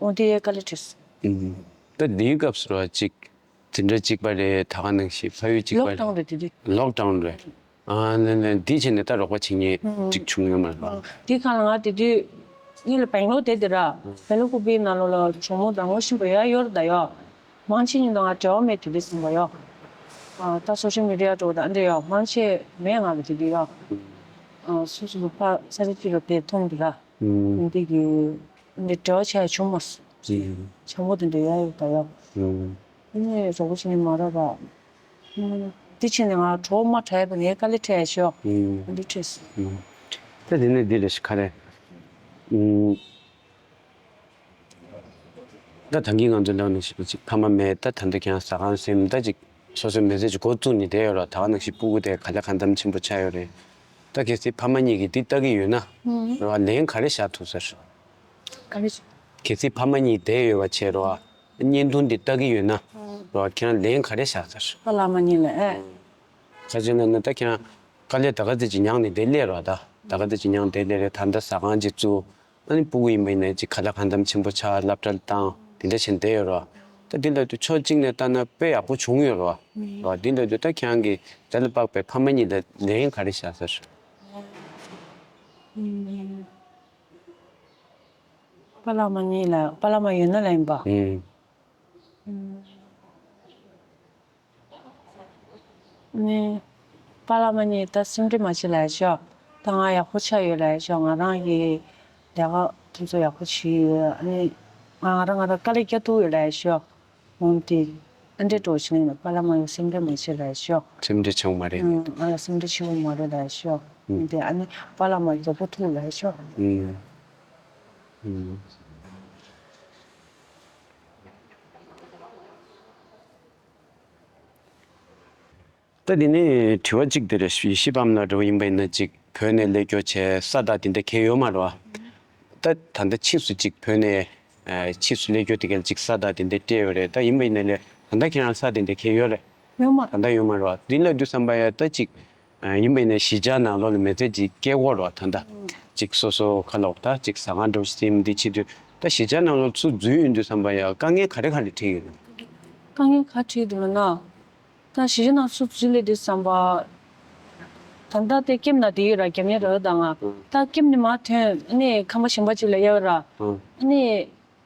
འོང་དེ་ཡའི་དཀའ་ལས་འཕྲད། ད་འདིའི་སྐབས་སུ་ར་ཅིག་འཛིན་གྲྭ་གཅིག་པ་རེད་ད་ག་ནང་བཞིན་ཕ་ཡུལ་གཅིག་པ་ལོག་རེད། ཌའུན་རེད་དེ་དུས། ལོག་ཌའུན་རེད། ཨ་ནི་ནི་འདི་བྱས་ནས་ད་རོགས་པ་བྱེད་མཁན་ཅིག་བྱུང་ཡོད་མ་རེད་པ། འདི་གང་ལ་ང་དེ་དུས་ངེད་ལ་བེང་ལོར་བསྡད་དེ་ར། བེང་ལོར་ཁུག་པའི་ནང་ལོགས་ལ་གྲོགས་མོ་དང་ངོ་ཤེས་པ་ཡ་ཡོད་རེད་ད་ཡོ། མང་ཆེ་ཉིན་དང་ང་འབྲེལ་བ་མེད་དེ་འདྲ་ཟིན་པ་ཡོ། ཨ་ད་སོ་ཤལ་མི་ཌི་ཡ་འགྲོ་དང་འདྲ་ཡོ་མང་ཆེ་མེད་ང་ལ་དེ་དུས་ཡོ། ཨ་སོ་སོ་ཕ་ས་ཆ་གཅིག་ལ་བསྡད་མཐོང་དེ་ར། འདི་གི་འདི་འབྲེལ་བ་བྱས་བྱུང་མ་སོང་། བྱམས་པོ་དེ་འདྲ་ཡ་ཡོད་ད་ཡོ། ཨ་ནི་རོགས་པ་བྱེད་མཁན་མ་རག་པ། འདི་བྱས་ནས་ང་གྲོགས་མ་གྲོགས་པ་ངའི་དཀའ་ལས་འཕྲད་ཤོག་འདི་འཕྲད་སོང་། ད་དེ་ནས་འདི་རེད་ཤག་ག་རེ། ད་ད་གིན་ང་ཚོ་ལབ་ནང་བཞིན་ཅིག་ཕ་མ་མེད་ད་ད་འདི་ཁྱེད་རང་ཟ་ཁང་ཟིན་ད་ཅིག་སོ་སོའི་མི་ཚེ་ཅིག་འགོ་བཙུགས་ནས་བསྡད་ཡོད་ར་ད་ག་ནང་བཞིན་སྤུ་གུ་དེ་ག་ལ་གང་འཚམ་ཆེན་པོ་ཆགས་ཡོད་རེད། ད་གལ་སྲིད་ཕ་མ་གཉིས་ཀྱིས་འདི་ལྟ་གི་ཡོད་ན་ར་ལན་ག་རེ་བཞག་ཐུབ་ས་རེད། ག་རེ། གལ་སྲིད་ཕ་མ་གཉིས་བསྡད་ཡོད་པ་བྱས་རོགས། བརྙན་ཐུང་འདི་ལྟ་གི་ཡོད་ན་རོ། ཁྱེད་རང་ལན་ག་རེ་བཞག་ཚར། པ་ལགས་མ་གཉིས་ལ་ཨེ། ཁ་ཅིག་ན་ན་ད་ཁྱེད་རང་དཀའ་ལས་ད་ག་ཙམ་ཅིག་མྱངས་ནས་དེ་སླེབས་རོ། ད་ད་ག་ཙམ་ཅིག་མྱངས་དེ་སླེབས་རེད། ད་ལྟ་ཟ་ཁང་ཅིག་བཙུགས། ཨ་ནི་སྤུ་གུ་ཡིན་པ་ཡིན་ན་ཅིག་ཁ་ལག་ཁ་འདམ་ཆེན་པོ་ཆགས། སློབ་གྲྭ་ལ་བཏང་། དེ་འདྲ་བྱས་ནས་བསྡད་ཡོད་རོ། ད་འདི་ལ་དུ་ཕྱོགས་གཅིག་ནས་ལྟ་ན་དཔེ་ཡག་པོ་བྱུང་ཡོད་རོ། རོ་འདི་ལ་དུ་ད་ཁྱེད་རང་གིས་དེ་ལ་དཔག་པའི་ཕ་མ་གཉིས་ལ་ལན་ག་རེ་བཞག་ཟེར། པ་ལགས་མ་གཉིས་ལ་པ་ལགས་མ་ཡོད་ན་ལ་ཡིན་པ། ཨུམ། ནི། པ་ལགས་མ་གཉིས་ད་སེམས་ཁྲལ་མ་བྱེད་ལ་ཤོག་ད་ང་ཡག་པོ་ཆགས་ཡོད་ལ་ཤོག་ང་རང་གི་ལས་ཀ་དེ་ཚོ་ཡག་པོ་བྱས་ཡོད། ཨ་ནི། ང་ང་རང་ང་རང་དཀའ་ལས་རྒྱག་ཐུབ་ཡོད་ལ་ཤོག་འོན་ཏེ། ཨ་འདྲས་འགྲོ་བཞིན་ཡོད། པ་ལགས་མ་གཉིས་སེམས་ཁྲལ་མ་བྱེད་ལ་ཤོག་སེམས་ཁྲལ་བྱུང་མ་རེད། ཨང་། ང་ལ་སེམས་ཁྲལ་བྱེད་དགོས་མ་རེད་ལ་ཤོག་འོན་ཏེ་ཨ་ནི་པ་ལགས་མ་མགྱོགས་པོ་ཐུག་ལ་ཤོག་ཨང་། ཨང་། ད་དེ་ནས་དྲི་བ་གཅིག་དེ་རེད། ཡེ་ཤེས་ཕ་མ་ལགས་འདྲ་བོ་ཡིན་པ་ཡིན་ན་ཅིག་བོད་ནས་སླེབས་སྐྱོར་བྱས་ས་དང་དེ་འདྲ་གང་ཡོད་མ་རེད་བ། ད་ད་ལྟ་ཕྱིས་སུ་ཅིག་བོད་ནས་ཨ་ཕྱིས་སུ་སླེབས་སྐྱོར་དེ་ག་ཅིག་ས་དང་དེ་འདྲ་སྤྲད་ཡོད་རེད། ད་ཡིན་པ་ཡིན་ན་ལས་ད་ལྟ་ཁྱེད་རང་ས་དེ་འདྲ་གང་ཡོད་རེད། ཡོད་མ་ད་ལྟ་ཡོད་མ་རེད་བ། དེ་ལབ་དུས་ཙམ་པ་ཡ་ད་ཅིག་ཨ་ཡིན་པ་ཡིན་ན་གཞིས་ཆགས་ནང་ལོགས་ལ་མི་ཚེ་ཅིག་སྐྱེལ་དགོས་རེད་བ། ད་ལྟ་ཅིག་སོ་སོ་ཁ་ལོག་ད་ཅིག་ཟ་ཁང་འགྲོ་སེམས་འདི་བྱེད་དུས་ད་གཞིས་ཆགས་ནང་ལོགས་ཚུར་འཛུལ་ཡོང་དུས་ཙམ་པ་ཡ་དཀའ་ངལ་ག་རེ་ག་རེ་འཕྲད་ཡོད་རེད། དཀའ་ངལ་ག་འཕྲད་འདུག་ལབ་ན། ད་གཞིས་ཆགས་ནང་ཚུར་འཛུལ་སླེབས་དུས་ཙམ་པ། ད་ལྟ་དེ་ཀེམ་ནང་བསྡད་ཡོད་ར། རྒྱབ་གཉེར་ར་ད་ང་། ད་ཀེམ་ནས་མར་ཐོན་ཨ་ནི་ཁང་པ་གཞན་པ་ཅིག་ལ་གཡར་ར། ཨ་ནི།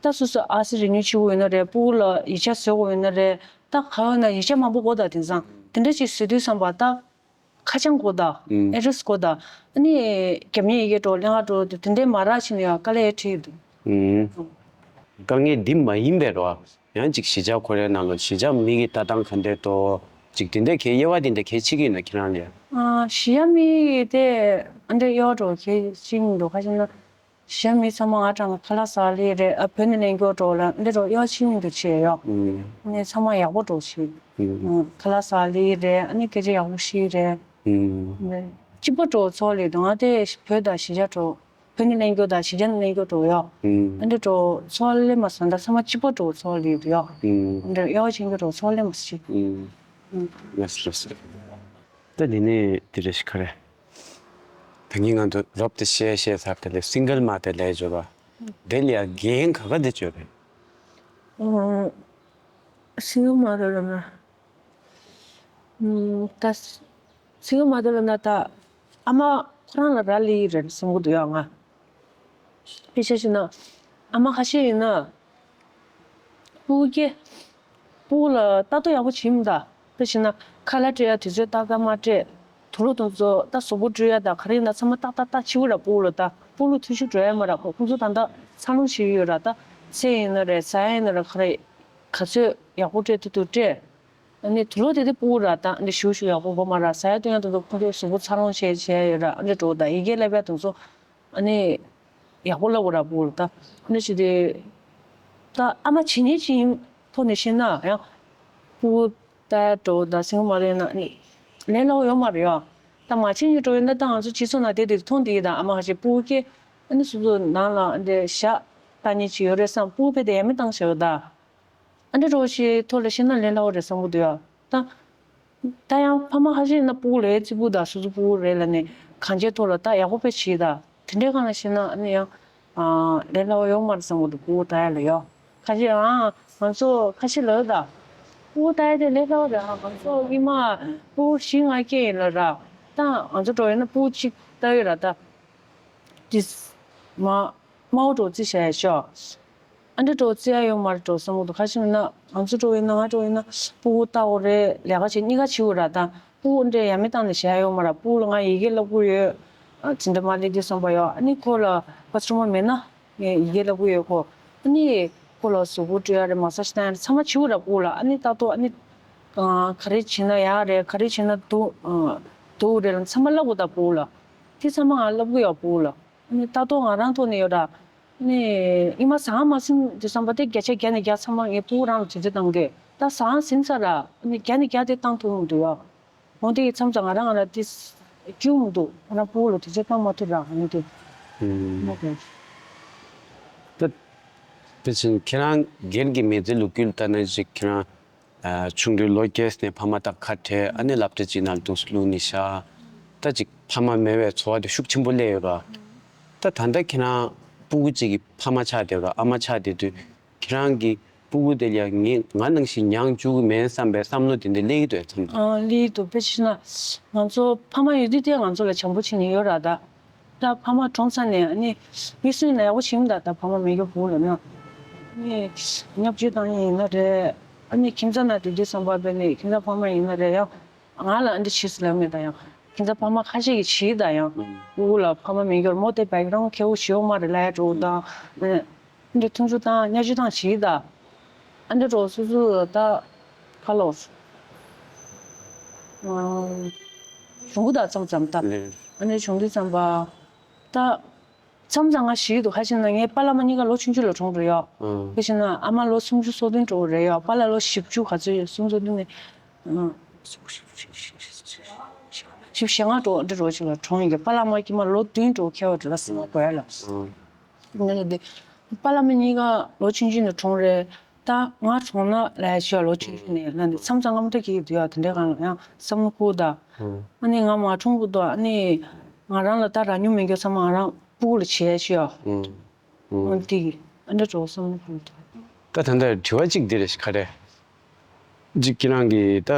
ད་སོ་སོ་ཨར་སི་རི་ནིའུ་བྱེད་དགོས་ཡོད་ན་རེད། སྤུ་གུ་ལ་ཡིག་ཆ་བཟོ་དགོས་ཡོད་ན་རེད། ད་ག་ཡོད་ན་ཡིག་ཆ་མང་པོ་དགོས། ད་དེང་སང་དེ་འདྲ་ཅིག་བཟོ་དུས་ཙམ་པ་ད། ཁ་བྱང་དགོས་ད། ཨེ་ཌི་རེ་སི་དགོས་ད། ཨ་ནི། རྒྱབ་གཉེར་ཡི་གེ་འགྲོ་ལེན་ག་འགྲོ་དེ་དེ་འདྲའི་མ་རག་ཕྱིན་ཡ་དཀའ་ལས་འཕྲད་ཀྱི་འདུག་ཨུམ། དཀའ་ངལ་འདི་མ་ཡིན་པའི་རོ། ཡང་ཅིག་གཞིས་ཆགས་ཁོ་རའི་ནང་ལ་གཞིས་ཆགས་མི་གི་ལྟ་སྟངས་ག་འདྲས་འདུག་ཅིག་དེ་འདྲས་གའི་དབྱེ་བ་དེ་འདྲས་གའི་ཕྱེ་གི་ཡོད་ན་ཁྱེད་རང་ལ། ཨ། གཞིས་ཆགས་མི་གི་དེ་ཨ་འདྲས་དབྱེ་བ་འགྲོ་གའི་ཕྱེ་གི་མི་འདུག་ག་ཅི་ན། གཞིས་ཆགས་མི་ཚང་མ་ང་དྲན་ན་ཁ་ལག་ཟ་ལེ་རེད། ཨ། བོད་ནས་ལེན་རྒྱུ་འགྲོ་ལ་འདི་འགྲོ་གཡོག་ཕྱིན་མི་འདུག་བྱས་ཡོད། ཨ་ནི་ཚང་མ་ཡག་པོ་འགྲོ་བྱས། ཨ། ཁ་ལག་ཟ་ལེ་རེད། ཨ་ནི་སྐད་ཆ་ཡག་པོ་བཤད་རེད། ཨ་ནི་སྐྱིད་པོ་འགྲོ་ཚོར་ལེ་འདུག་ང་དེ་བོད་དང་གཞིས་ཆགས་འགྲོ། བོད་ནས་ལེན་རྒྱུ་དང་གཞིས་ཆགས་ནས་ལེན་རྒྱུ་འགྲོ་ཡོད། ཨ་འདི་འགྲོ་ཚོར་ལེ་མ་སོང་ད་ཚང་མ་སྐྱིད་པོ་འགྲོ་ཚོར་ལེ་འདུག་ཡོད། ཨ་འདི་གཡོག་ཕྱིན་རྒྱུ་འགྲོ་ཚོར་ལེ་མ་སོང་། ཨ། ལགས་སོ་ལགས་སོ། ད་འདི་ནས་དེ་རེ་ཞིག་ག་རེ། ད་ངས་ང་ཚོ་རོབ་ཏུ་བཤད་བཤད་ཚར་དེ་ལས་སིང་གལ་མ་དེ་ལས་བརྗོད་པ། དེ་ལ་ཡང་འགན་ག་ག་དེ་བརྗོད་རེད། ཨོ། སིང་གལ་མ་དེ་ལ་ན། ཨུམ། ད་སིང་གལ་མ་དེ་ལ་ན་ད་ཨ་མ་ཁོ་རང་ལ་རག་ལས་རེད་བསམ་གི་འདུག་ཡ་ང་། དཔེ་ཆ་བཞག་ན་ཨ་མ་ཁ་ཤས་ཡིན་ན། སྤུ་གུ་སྐྱེ། སྤུ་གུ་ལ་ལྟ་རྟོག་ཡག་པོ་བྱེད་མི་འདུག་དཔེ་བྱས་ན་ཁ་ལག་སྤྲད་ཡ་དུས་ཚོད་ཏག་ཏག་མ་སྤྲད། དུག་ལོག་དེ་ཚོ་ད་གཟུགས་པོ་བཀྲུ་ཡ་དང་ག་རེ་ཡིན་ན་ཚང་མ་ཏག་ཏག་ཏག་བྱེད་དགོས་ར། སྤུ་གུ་ལ་ད་སྤུ་གུ་ལ་འཐུ་ཞིག་འགྲོ་ཡ་མ་ར། ཁོ་ཁོ་ཚོ་ད་ལྟ་འཚར་ལོངས་བྱེད་ཀྱི་ཡོད་ར། ད་ཚལ་ཡིན་ན་རེད། ཟ་ཡ་ཡིན་ན་རེད། ག་རེ་ག་ཚོད་ཡག་པོ་སྤྲད་ཐུབ་ཐུབ་སྤྲད། ཨ་ནི་དུག་ལོག་དེ་དེ་སྤུ་གུ་ར་ད་འདི་ཞུ་ཞུ་ཡག་པོ་དགོས་མ་ར། ཟ་ཡ་བཏུང་ཡ་དེ་ཚོ་ཁོ་ཚོ་གཟུགས་པོ་འཚར་ལོངས་བྱས་བྱས་ཡོད་ར། ཨ་ནི་འགྲོ་ད་ཡི་གེ་བསླབ་ཡ་དེ་ཚོ། ཨ་ནི། ཡག་པོ་བསླབ་དགོས་ར་སྤུ་གུ་ལ་ད། ཨ་ནི་བྱས་ཏེ། ད་ཨ་མ་བྱེད་ཉེས་ཅིག་ཐོག་ནས་བཤད་ན་ཡང་། སྤུ་གུ་ལྟ་ཡ་འགྲོ་ད་སེམས་མ་ལོས་ན་ཨ་ནི། ལས་སླ་བོ་ཡོད་མ་རེད་ཡ། ད་མ་བྱེད་ཉེས་འགྲོ་ཡོད་ན་ད་ང་ཚོ་སྤྱི་ཚོགས་ནང་བསྡད་དེ་མཐོང་བསྡད་ཡོད་ད། ཨ་མ་ཁ་ཤས་སྤུ་གུ་སྐྱེ། ཨ་ནི་སོ་སོ་ནང་ལ་ཨ་འདྲ་ཞག་ལྟ་ཉེས་ཅིག་ཡོད་རེད་བསམ་སྤུ་གུ་ཕེབས་ཏེ་ཡ་མེད་བཏང་བཞག་ཡོད་ད། ཨ་འདྲ་འགྲོ་ཞིག་ཐོག་ལ་བཤད་ན་ལས་སླ་བོ་རེད་བསམ་གི་འདུག་ཡ། ད། ད་ཡང་ཕ་མ་ཁ་ཤས་ཡིན་ན་སྤུ་གུ་ལ་ཙི་གུ་དང་སོ་སོ་སྤུ་གུ་རེད་ལབ་ནས་གང་ཅིའི་ཐོག་ལ་ད་ཡག་པོ་དཔེ་བྱེད་ད། དེ་འདྲའི་སྒང་ལ་བཤད་ན་ཨ་ནི་ཡང་། ཨ། ལས་སླ་བོ་ཡོད་མ་རེད་བསམ་གི་འདུག་སྤུ་གུ་ལྟ་ཡ་ལ་ཡ། ཁ་ཤས་ཨ། ང་ཚོ་ཁ་ཤས་ལབ་ད། སྤུ་གུ་ལྟ་ཡ་དེ་ལས་སླ་བོ་རེད་ཨ། ང་ཚོ་སྔོན་མ་སྤུ་གུ་བཞི་ལྔ་སྐྱེས་ཡིན་ལབ་ར། ད་ང་ཚོ་འགྲོ་ཡིན་ན་སྤུ་གུ་གཅིག་ལྟ་ཡོད་ར་ད། ཏིས། མ། མའོ་འགྲོ་རྩིས་བྱ་ཡ་ཤོག་ཨ་འདྲ་འགྲོ་རྩིས་ཡ་ཡོད་མ་རེད་འགྲོ་བསམ་གི་འདུག་ཁ་ཤས་ཡིན་ན་ང་ཚོ་འགྲོ་ཡིན་ན་ང་འགྲོ་ཡིན་ན་སྤུ་གུ་ལྟ་དགོས་རེད། ལས་ཀ་བྱེད་གཉིས་ཀ་བྱེད་དགོས་ར་ད། སྤུ་གུ་འདྲ་ཡ་མེད་བཏང་ནས་བྱ་ཡ་ཡོད་མ་ར། སྤུ་གུ་ལ་ང་ཡི་གེ་བསླབ་དགོས་ཡོད། ཨ། འཛིན་གྲྭ་མ་སླེབས་དུས་བསམ་པ་ཡོད། ཨ་ནི་ཁོ་ལ་བ་ཐི་རུམ་མ་མེད་ན་ངས་ཡི་གེ་བསླབ་དགོས་ཡོད་ཁོ། ཨ་ནི་ཁོ་ལ་གཟུགས་པོ་བཀྲུ་ཡ་རེད། མ་སཱ་ཇི་བཏང་ཡ་རེད། ཚང་མ་བྱེད་དགོས་ར་སྤུ་གུ་ལ། ཨ་ནི་ལྟ་རྟོག་ཨ་ནི། ཨ། ག་རེ་བྱེད་ན་ཡག་རེད། ག་རེ་བྱེད་ན་སྡུག་ཨ། སྡུག་རེད་ལ་ཚང་མ་བསླབ་དགོས་ད་སྤུ་གུ་ལ། དེ་ཚང་མ་ང་བསླབ་གི་ཡོད་སྤུ་གུ་ལ། ཨ་ནི་ལྟ་རྟོག་ང་རང་ཐོག་ནས་ཡོད་ར། ཨ་ནི་ཨི་མ་ཟ་ཁང་མ་ཟིན་དུས་ཙམ་པ་དེ་བརྒྱ་ཆ་བརྒྱ་ནས་བརྒྱ་ཚང་མ་ངས་སྤུ་གུ་རང་ལ་དུས་ཚོད་བཏང་གི། ད་ཟ་ཁང་ཟིན་ཚར་ར། ཨ་ནི་བརྒྱ་ནས་བརྒྱ་དེ་བཏང་ཐུབ་ཀྱི་མི་འདུག་ཡ། འོན་ཏེ་མཚམས་མཚམས་ང་རང་ང་རང་དེ་སྐྱིད་མི་འདུག་ང་རང་སྤུ་གུ་ལ་དུས་ཚོད་བཏང་མ་ཐུབ་ར་ཨ་ནི་དེ། ཨུམ། མ་དགོས། ད། དཔེ་ཆ་ཁྱེད་རང་སྒེར་གྱི་མི་ཚེ་ལོ་རྒྱུས་ལ་ལྟ་ན་ཅིག་ཁྱེད་རང་ཨ་ཆུང་དུས་ལོ་རྒས་ནས་ཕ་མ་དང་ཁ་བྲལ། ཨ་ནི་སློབ་གྲྭ་གཅིག་ནང་ལ་འདུག་སེ་བླུགས་ནས་བཞག་ད་ཅིག་ཕ་མ་མེད་པའི་ཚོར་བ་དེ་ཤུགས་ཆེན་པོ་སླེབས་ཡོད་ར། ད་ད་ལྟ་ཁྱེད་རང་སྤུ་གུ་གཅིག་གི་ཕ་མ་ཆགས་བསྡད་ར། ཨ་མ་ཆགས་བསྡད་དུས་ཁྱེད་རང་གི་སྤུ་གུ་དེ་ལ་ཡང་ངས་ང་ནང་བཞིན་མྱངས་བཅུག་གི་མིན་བསམ་པའི་བསམ་བློ་དེ་འདྲ་སླེབས་ཀྱི་འདུག་མཚམས་མཚམས། ཨ་སླེབས་ཀྱི་འདུག་དཔེ་ཆ་བཞག་ན་ང་ཚོ་ཕ་མ་ཡོད་དུས་དེ་ང་ཚོ་ལ་བྱམས་པོ་བྱེད་མཁན་ཡོད་ར། ད་ད་ཕ་མ་གྲོངས་ཚར་ནས་ཨ་ནི་མི་སུ་ཡིན་ན་ཡག་པོ་བྱེད་མི་འདུག་ད་ཕ་མ་མེད་མཁན་སྤུ་གུ་ལ་ཡང་ཨ་ནི་བརྙས་བཅོས་བཏང་མཁན་ཡིན་ན་རེད། ཨ་ནི་ཁྱིམ་ཚང་ནང་དེ་འདྲའི་བསམ་པ་སྦས་ནས་ཁྱིམ་ཚང་ཕ་མ་ཡིན་ན་རེད། ཡང་ང་ལ་ཨ་འདྲ་བྱས་སོང་ལབ་མེད། ད་ཡང་ཁྱིམ་ཚང་ཕ་མ་ཁ་ཤས་ཀྱིས་བྱས། ད་ཡང་སྤུ་གུ་ལ་ཕ་མ་མེད་མཁན་མོ་དེ་བེག་གྷ་རའུན་ཌ་ཁེ་པོ་ཞེ་པོ་མ་རེད་ལབ་ཡ་འདྲ་བོ་དང་། འདི་མཐུན་འཇུག་དང་བརྙས་བཅོས་དང་བྱེད་ད། ཨ་འདྲ་འགྲོ་སོ་སོ་ད་ཁ་ལོ། གཞུང་གི་ད་མཚམས་མཚམས་ད། ཨ་འདྲ་བྱུང་དུས་ཙམ་པ། ད། མཚམས་མཚམས་ང་ཞིག་ཏུ་ཁ་ཤས་ན་ངའི་པཱ་ལགས་མ་གཉིས་ཀ་ལོ་ཆུང་ཆུང་ལ་གྲོངས་རེད་ཡ། ཁ་ཤས་ན་ཨ་མ་ལོ་སུམ་ཅུ་སོ་བདུན་འགྲོ་རེད་ཡ། པཱ་ལགས་ལོ་བཞི་བཅུ་ག་ཚོད་ཡོད་སུམ་ཅུ་སོ་བདུན་ནས། བཞི་བཅུ་ཞེ་ལྔ་འགྲོ་འདྲ་འགྲོ་ཅིག་ལ་གྲོངས་ཡིན་གྱི། པཱ་ལགས་མ་གཉིས་མ་ལོ་བདུན་འགྲོ་ཁྱད་པར་དེ་ལ་སེམས་པ་གོ་ཡ་ལ། ངས་ལ་དེ། པཱ་ལགས་མ་གཉིས་ཀ་ལོ་ཆུང་ཆུང་ནས་གྲོངས་རེད། ད་ང་གྲོངས་ན་ལས་ཤོག་ལོ་ཆུང་ཆུང་ནས་ལ་ནི་མཚམས་མཚམས་ང་མ་ཐག་གི་འདུག་ཡ། དེ་འདྲའི་སྒང་ལ་ཡང་བསམ་བློ་འཁོར་ད། ཨ་ནི་ང་མ་གྲོངས་གི་འདུག་ཨ་ནི་ང་རང་ལ་ད་རག་མྱོང་མེད་མཁན་ཚང་མ་ང་རང་སྤུ་གུ་ལ་བྱས་ཤོག་ཨ་ནི་དེ་ཨ་འདྲ་འགྲོ་བསམ་བློ་འཁོར་འདུག་ད་ད་ལྟ་དྲི་བ་གཅིག་འདི་རེད་ཤག་ག་རེ། གཅིག་ཁྱེད་རང་གི་ད་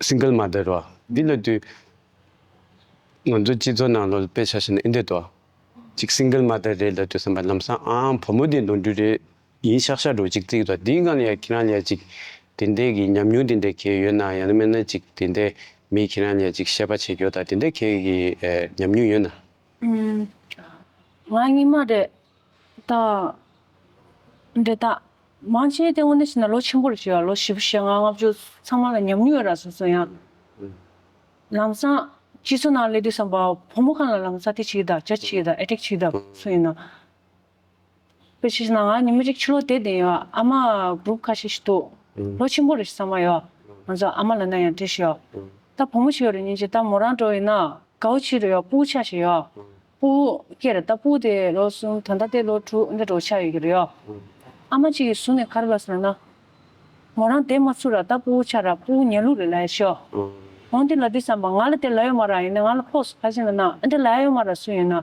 སིང་གལ་མ་དར་བ་འདི་ལ་དུས་ང་ཚོ་སྤྱི་ཚོགས་ནང་ལོགས་དཔེ་ཆ་བཞག་ན་ཨེ་འདྲ་འདུག་གཅིག་སིང་གལ་མ་དར་རེད་ལབ་དུས་ཙམ་པ་ལམ་སང་ཨང་བུ་མོ་དེ་ནོར་འཁྲུལ་རེད། ཡིན་ཤག་ཤག་འགྲོ་གཅིག་བརྩི་གི་འདུག་འདིའི་སྒང་ལ་ཡ་ཁྱེད་རང་ལ་ཡ་གཅིག་དེ་འདྲའི་གི་ཉམས་མྱོང་དེ་འདྲ་གས་ཡོད་ན། ཡང་ན་མིན་ན་གཅིག་དེ་འདྲའི་མི་ཁྱེད་རང་ལ་ཡ་གཅིག་བཤད་པ་བྱེད་རྒྱུ་དང་དེ་འདྲ་གས་ཀྱི་ཨེ་ཉམས་མྱོང་ཡོད་ན། ཨུམ། ང་སྔོན་མ་རེད། ད། འདྲེ་ད། མང་ཆེ་དེ་དངོས་གནས་བྱས་ན་ལོ་ཆེན་པོ་རེད་ཤག་ཡ། ལོ་བཞི་བཅུ་ཞེ་ལྔ་ལྔ་བཅུ་ཚང་མ་ལ་ཉམས་མྱོང་ཡོད་ར་སོ་སོ་ཡང་། ལམ་སང་སྤྱི་ཚོགས་ནང་སླེབས་དུས་ཙམ་པ་བུ་མོ་གང་ལ་ལམ་སང་དེ་བྱེད་ད་ཇ་བྱེད་ད་ཨེ་ཊེག་བྱེད་ད་སུ་ཡིན་ན། དཔེ་ཆ་བཞག་ན་ང་ཉི་མ་གཅིག་ཕྱི་ལོགས་བསྡད་བསྡད་ཡོད། ཨ་མ་གུ་རུབ་ཁ་ཤས་ཤིག་འདུག་ལོ་ཆེན་པོ་རེད་ཤག་ཚང་མ་ཡོད། ང་ཚོ་ཨ་མ་ལབ་ན་ཡང་འགྲིག་ཤག་ཡ། ད་བུ་མོ་ཞིག་ཡོད་རེད་སྙིང་རྗེ། ད་མོ་རང་འགྲོ་ཡིན་ན་དགའ་བོ་ཆེ་རེད་ཡ། སྤུ་གུ་ཆགས་ཤག་ཡ། སྤུ་གུ་སྐྱེས་རེད། ད་སྤུ་གུ་དེ་ལོ་གསུམ་ད་ལྟ་དེ་ལོ་དྲུག་འདི་འདྲ་ཆགས་ཡོད་ཀྱི་རེད་ཡ། ཨ་མ་གཅིག་གིས་ཟུར་ནས་ག་རེ་ལབ་སོང་ལབ་ན། མོ་རང་བསྡད་མ་ཚུགས་ར། ད་སྤུ་གུ་ཆགས་ར། སྤུ་གུ་ཉལ་ལུགས་རེད་ལབ་ཤག་འོ་འདི་ལབ་དུས་ཙམ་པ་ང་ལ་དེ་ལབ་ཡོད་མ་རེད། ཡིན་ན་ང་ལ་ཕོག་སོང་། ག་རེ་ལབ་ན་འདི་ལབ་ཡོད་མ་རེད། སུ་ཡིན་ན།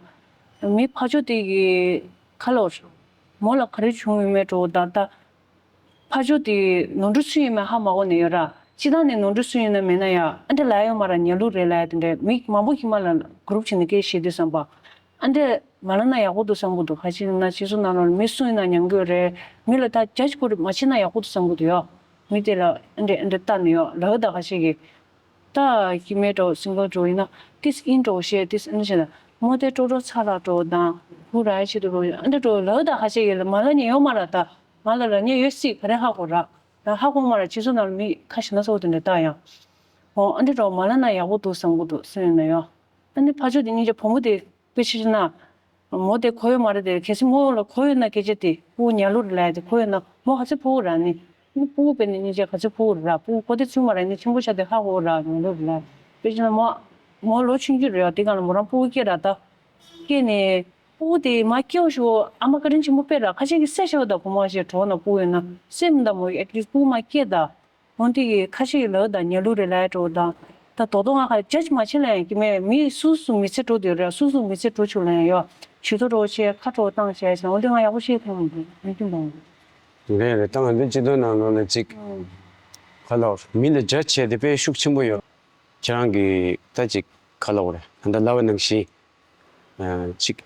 མི་ཕར་ཕྱོགས་དེ་གི་ཁ་ལོ། མོ་ལ་ག་རེ་བྱུང་ཡོད་མེད་འགྲོ་ད་ལྟ། ཕར་ཕྱོགས་དེ་ནོར་འཁྲུལ་སུ་ཡིན་མིན་ཧ་མ་གོ་ནས་ཡོད་ར། སྤྱིར་བཏང་ནས་ནོར་འཁྲུལ་སུ་ཡིན་ན་མིན་ན་ཡང་ཨ་འདྲ་ལབ་ཡོད་མ་ར། ཉལ་ལུགས་རེད་ལབ་ཡ་དེ་འདྲ་མི་མང་པོ་ཞིག་མ་ལ་གུ་རུབ་བྱས་ནས་སྐད་བཤད་དུས་ཙམ་པ། ཨ་འདྲ་མ་ལབ་ན་ཡག་པོ་འདུག་བསམ་གི་འདུག་ག་ཅི་ན་སྤྱི་ཚོགས་ནང་ལ་མི་སུ་ཡིན་ན་ཉན་གི་ཡོད་རེད། མི་ལ་ད་ཇཇ་ཁོ་རེ་མ་བྱེད་ན་ཡག་པོ་འདུག་བསམ་གི་འདུག་ཡ། མི་དེ་ལ་ཨ་འདྲ་ཨ་འདྲ་ལྟ་ནས་ཡ་ལབ་ད་ཁ་ཤས་ཀྱིས། ད་ཀི་མེད་འགྲོ་སིང་གལ་འགྲོ་ཡིན་ན་ཏིས་ཨིན་འགྲོ་ཤེས་ཏིས་ཨིན་ཤེས་ན་མོ་དེ་ཀྲོ་ཀྲོ་ཚ་ལ་འགྲོ་དང་བུ་ར་ཡ་ཆེད་དུ་འགྲོ་ཨ་འདྲ་འགྲོ་ལབ་ད་ཁ་ཤས་ཀྱིས་མ་ལབ་ཉན་ཡོད་མ་ར། ད་ང་ལ་ལབ་ཉན་ཡོད་སྲིད་ག་རེ་ཧ་གོ་ར། ད་ཧ་གོ་མ་ར། སྤྱི་ཚོགས་ནང་ལ་མི་ཁ་ཤས་སྣ་ཚོགས་དེ་འདྲ་ད་ཡང་། འོ་ཨ་འདྲ་འགྲོ་མ་ལབ་ན་ཡག་པོ་འདུག་བསམ་གི་འདུག་སུ་ཡིན་ན་ཡང་། ཨ་ནི་ཕར་ཕྱོགས་དེ་སྙིང་རྗེ་བུ་མོ་དེ་དཔེ་ཆ་བཞག་ན། མོ་དེ་གོ་ཡོད་མ་རེད་དེ། གལ་སྲིད་མོ་ལ་གོ་ཡོད་ན་སྐད་ཆ་དེ་སྤུ་གུ་ཉལ་ལུགས་རེད་ལབ་ཡ་དེ་གོ་ཡོད་ན་མོ་ག་ཚོད་ཕོག་ར་ནི། ནི་སྤུ་གུ་དཔེ་ནི་སྙིང་རྗེ་ག་ཚོད་ཕོག་ར། སྤུ་གུ་གོ་དེ་ཚུལ་མ་རེད་ནི་ཆེན་པོ་ཆགས་དེ་ཧ་གོ་ར་ཉལ་ལུགས་རེད་ལབ། དཔེ་བཞག་ན་མོ་མོ་ལོ་ཆུང་ཆུང་རེད་ཡ། དེ་གང་ལ་མོ་རང་སྤུ་གུ་སྐྱེས་ར་ད། སྐྱེས་ནས་སྤུ་གུ་དེ་མ་སྐྱེ་བ་ཞུ་ཨ་མ་བཀའ་དྲིན་ཆེན་པོ་དཔེ་ར་ཁ་ཤས་ཀྱིས་བསད་ཤག་ད་བུ་མོ་ཞིག་གྲོངས་ན་སྤུ་གུ་ཡོད་ན་སེམས་ད་མོ་ཨེ་ཊི་ལིསྟ་སྤུ་གུ་མ་སྐྱེས་ད། འོན་ཏེ་གི་ཁ་ཤས་ཀྱི་ལག་དང་ཉལ་ལུགས་རེད་ལབ་ཡ་འགྲོ་དང་། ད་དོ་དོ་ང་ཁ་ཇ་ཇི་མ་བྱེད་ལ་ཡང་གི་མེད་མི་སུ་སུ་མི་ཚེ་འགྲོ་དེ་རེད། སུ་སུ་མི་ཚེ་འགྲོ་ཆུག་ལ་ཡང་ཡོད་ཇུས་གཏོགས་འགྲོ་བྱས་ཁ་འགྲོ་བཏང་བྱས་ཟེར་འོན་ཏེ་ང་ཡག་པོ་ཤེས་ཐུབ་མི་འདུག་མི་འདུག་མ། རེད་རེད། ད་ང་ཚོའི་སྤྱི་ཚོགས་ནང་ལོགས་ལ་ཅིག་ཁ་ལོ་མི་ལ་ཇ་བྱས་ཏེ་དཔེ་ཤུགས་ཆེན་པོ་ཡོད། ཁྱེད་རང་གི་ད་ཅིག་ཁ་ལོ་རེད། ད་ལྟ་ལབ་པ་ནང་བཞིན། ཅིག་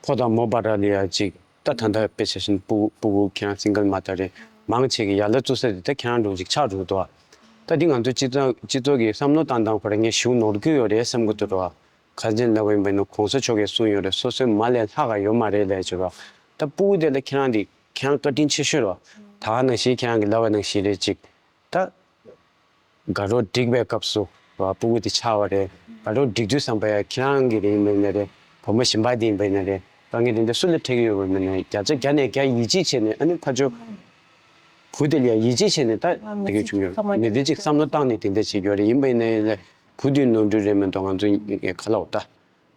ཕོ་དང་མོ་བར་ལ་ཡ་ཅིག་ད་ད་ལྟ་དཔེ་ཆ་བཞིན་སྤུ་སྤུ་གུ་ཁྱེད་རང་སིང་གལ་མ་དར་རེད། མང་ཆེ་གི་ཡ་ལ་བཙུགས་ས་དེ་ད་ཁྱེད་རང་འགྲོ་ཅིག་ཆགས་འགྲོ་གི་འདུག་ད་འདི་ང་ཚོ་སྤྱི་ཚོགས་སྤྱི་ཚོགས་ཀྱི་བསམ་བློ་བཏང་སྟངས་ཁོ་རང་ངས་ཞེ་པོ་ནོར་གྱི་ཡོད་རེད་བསམ་གྱི་འདུག་ར། ག་ཅན་ལབ་པ་ཡིན་པ་ཡིན་ན་གོང་ས་མཆོག་གིས་གསུངས་ཡོད་རེད། སོ་སོའི་མ་ལས་ལྷག་ག་ཡོད་མ་རེད་ལབ་ཅིག་ར། ད་སྤུ་གུ་དེ་ལ་ཁྱེད་རང་འདི་ཁྱེད་རང་བཀའ་དྲིན་ཆེ་ཤོས་ར། ད་ག་ནང་བཞིན་ཁྱེད་རང་གི་ལབ་པ་ནང་བཞིན་རེད་ཅིག་ད། དགའ་རོགས་སྒྲིག་པའི་སྐབས་སུ་བ་སྤུ་གུ་དེ་ཆགས་པ་རེད། དགའ་རོགས་སྒྲིག་དུས་ཙམ་པ་ཡ་ཁྱེད་རང་གི་རེད་ཡིན་པ་ཡིན་ན་རེད། བུ་མོ་གཞན་པ་དེ་ཡིན་པ་ཡིན་ན་རེད། དཀའ་ངལ་དེ་འདྲ་སུ་ལ་འཕྲད་ཀྱི་ཡོད་པ་མིན་ན་བརྒྱ་ཆ་བརྒྱ་ནས་བརྒྱ་ཡིད་ཆེས་བྱས་ནས་ཨ་ནི་ཕར་ཕྱོགས་བུ་དེ་ལ་ཡ་ཡིད་ཆེས་བྱས་ནས་ད་དེ་གས་བྱུང་ཡོད་ནི་དེ་ཅིག་བསམ་བློ་བཏང་ནས་དེ་འདྲ་བྱེད་ཀྱི་ཡོད་རེད། ཡིན་པ་ཡིན་ན་ཡིན་ན་བུ་དེའི་ནོར་འཁྲུལ་རེད་མི་འདུག་ང་ཚོ་ཁ་ལོ་ད།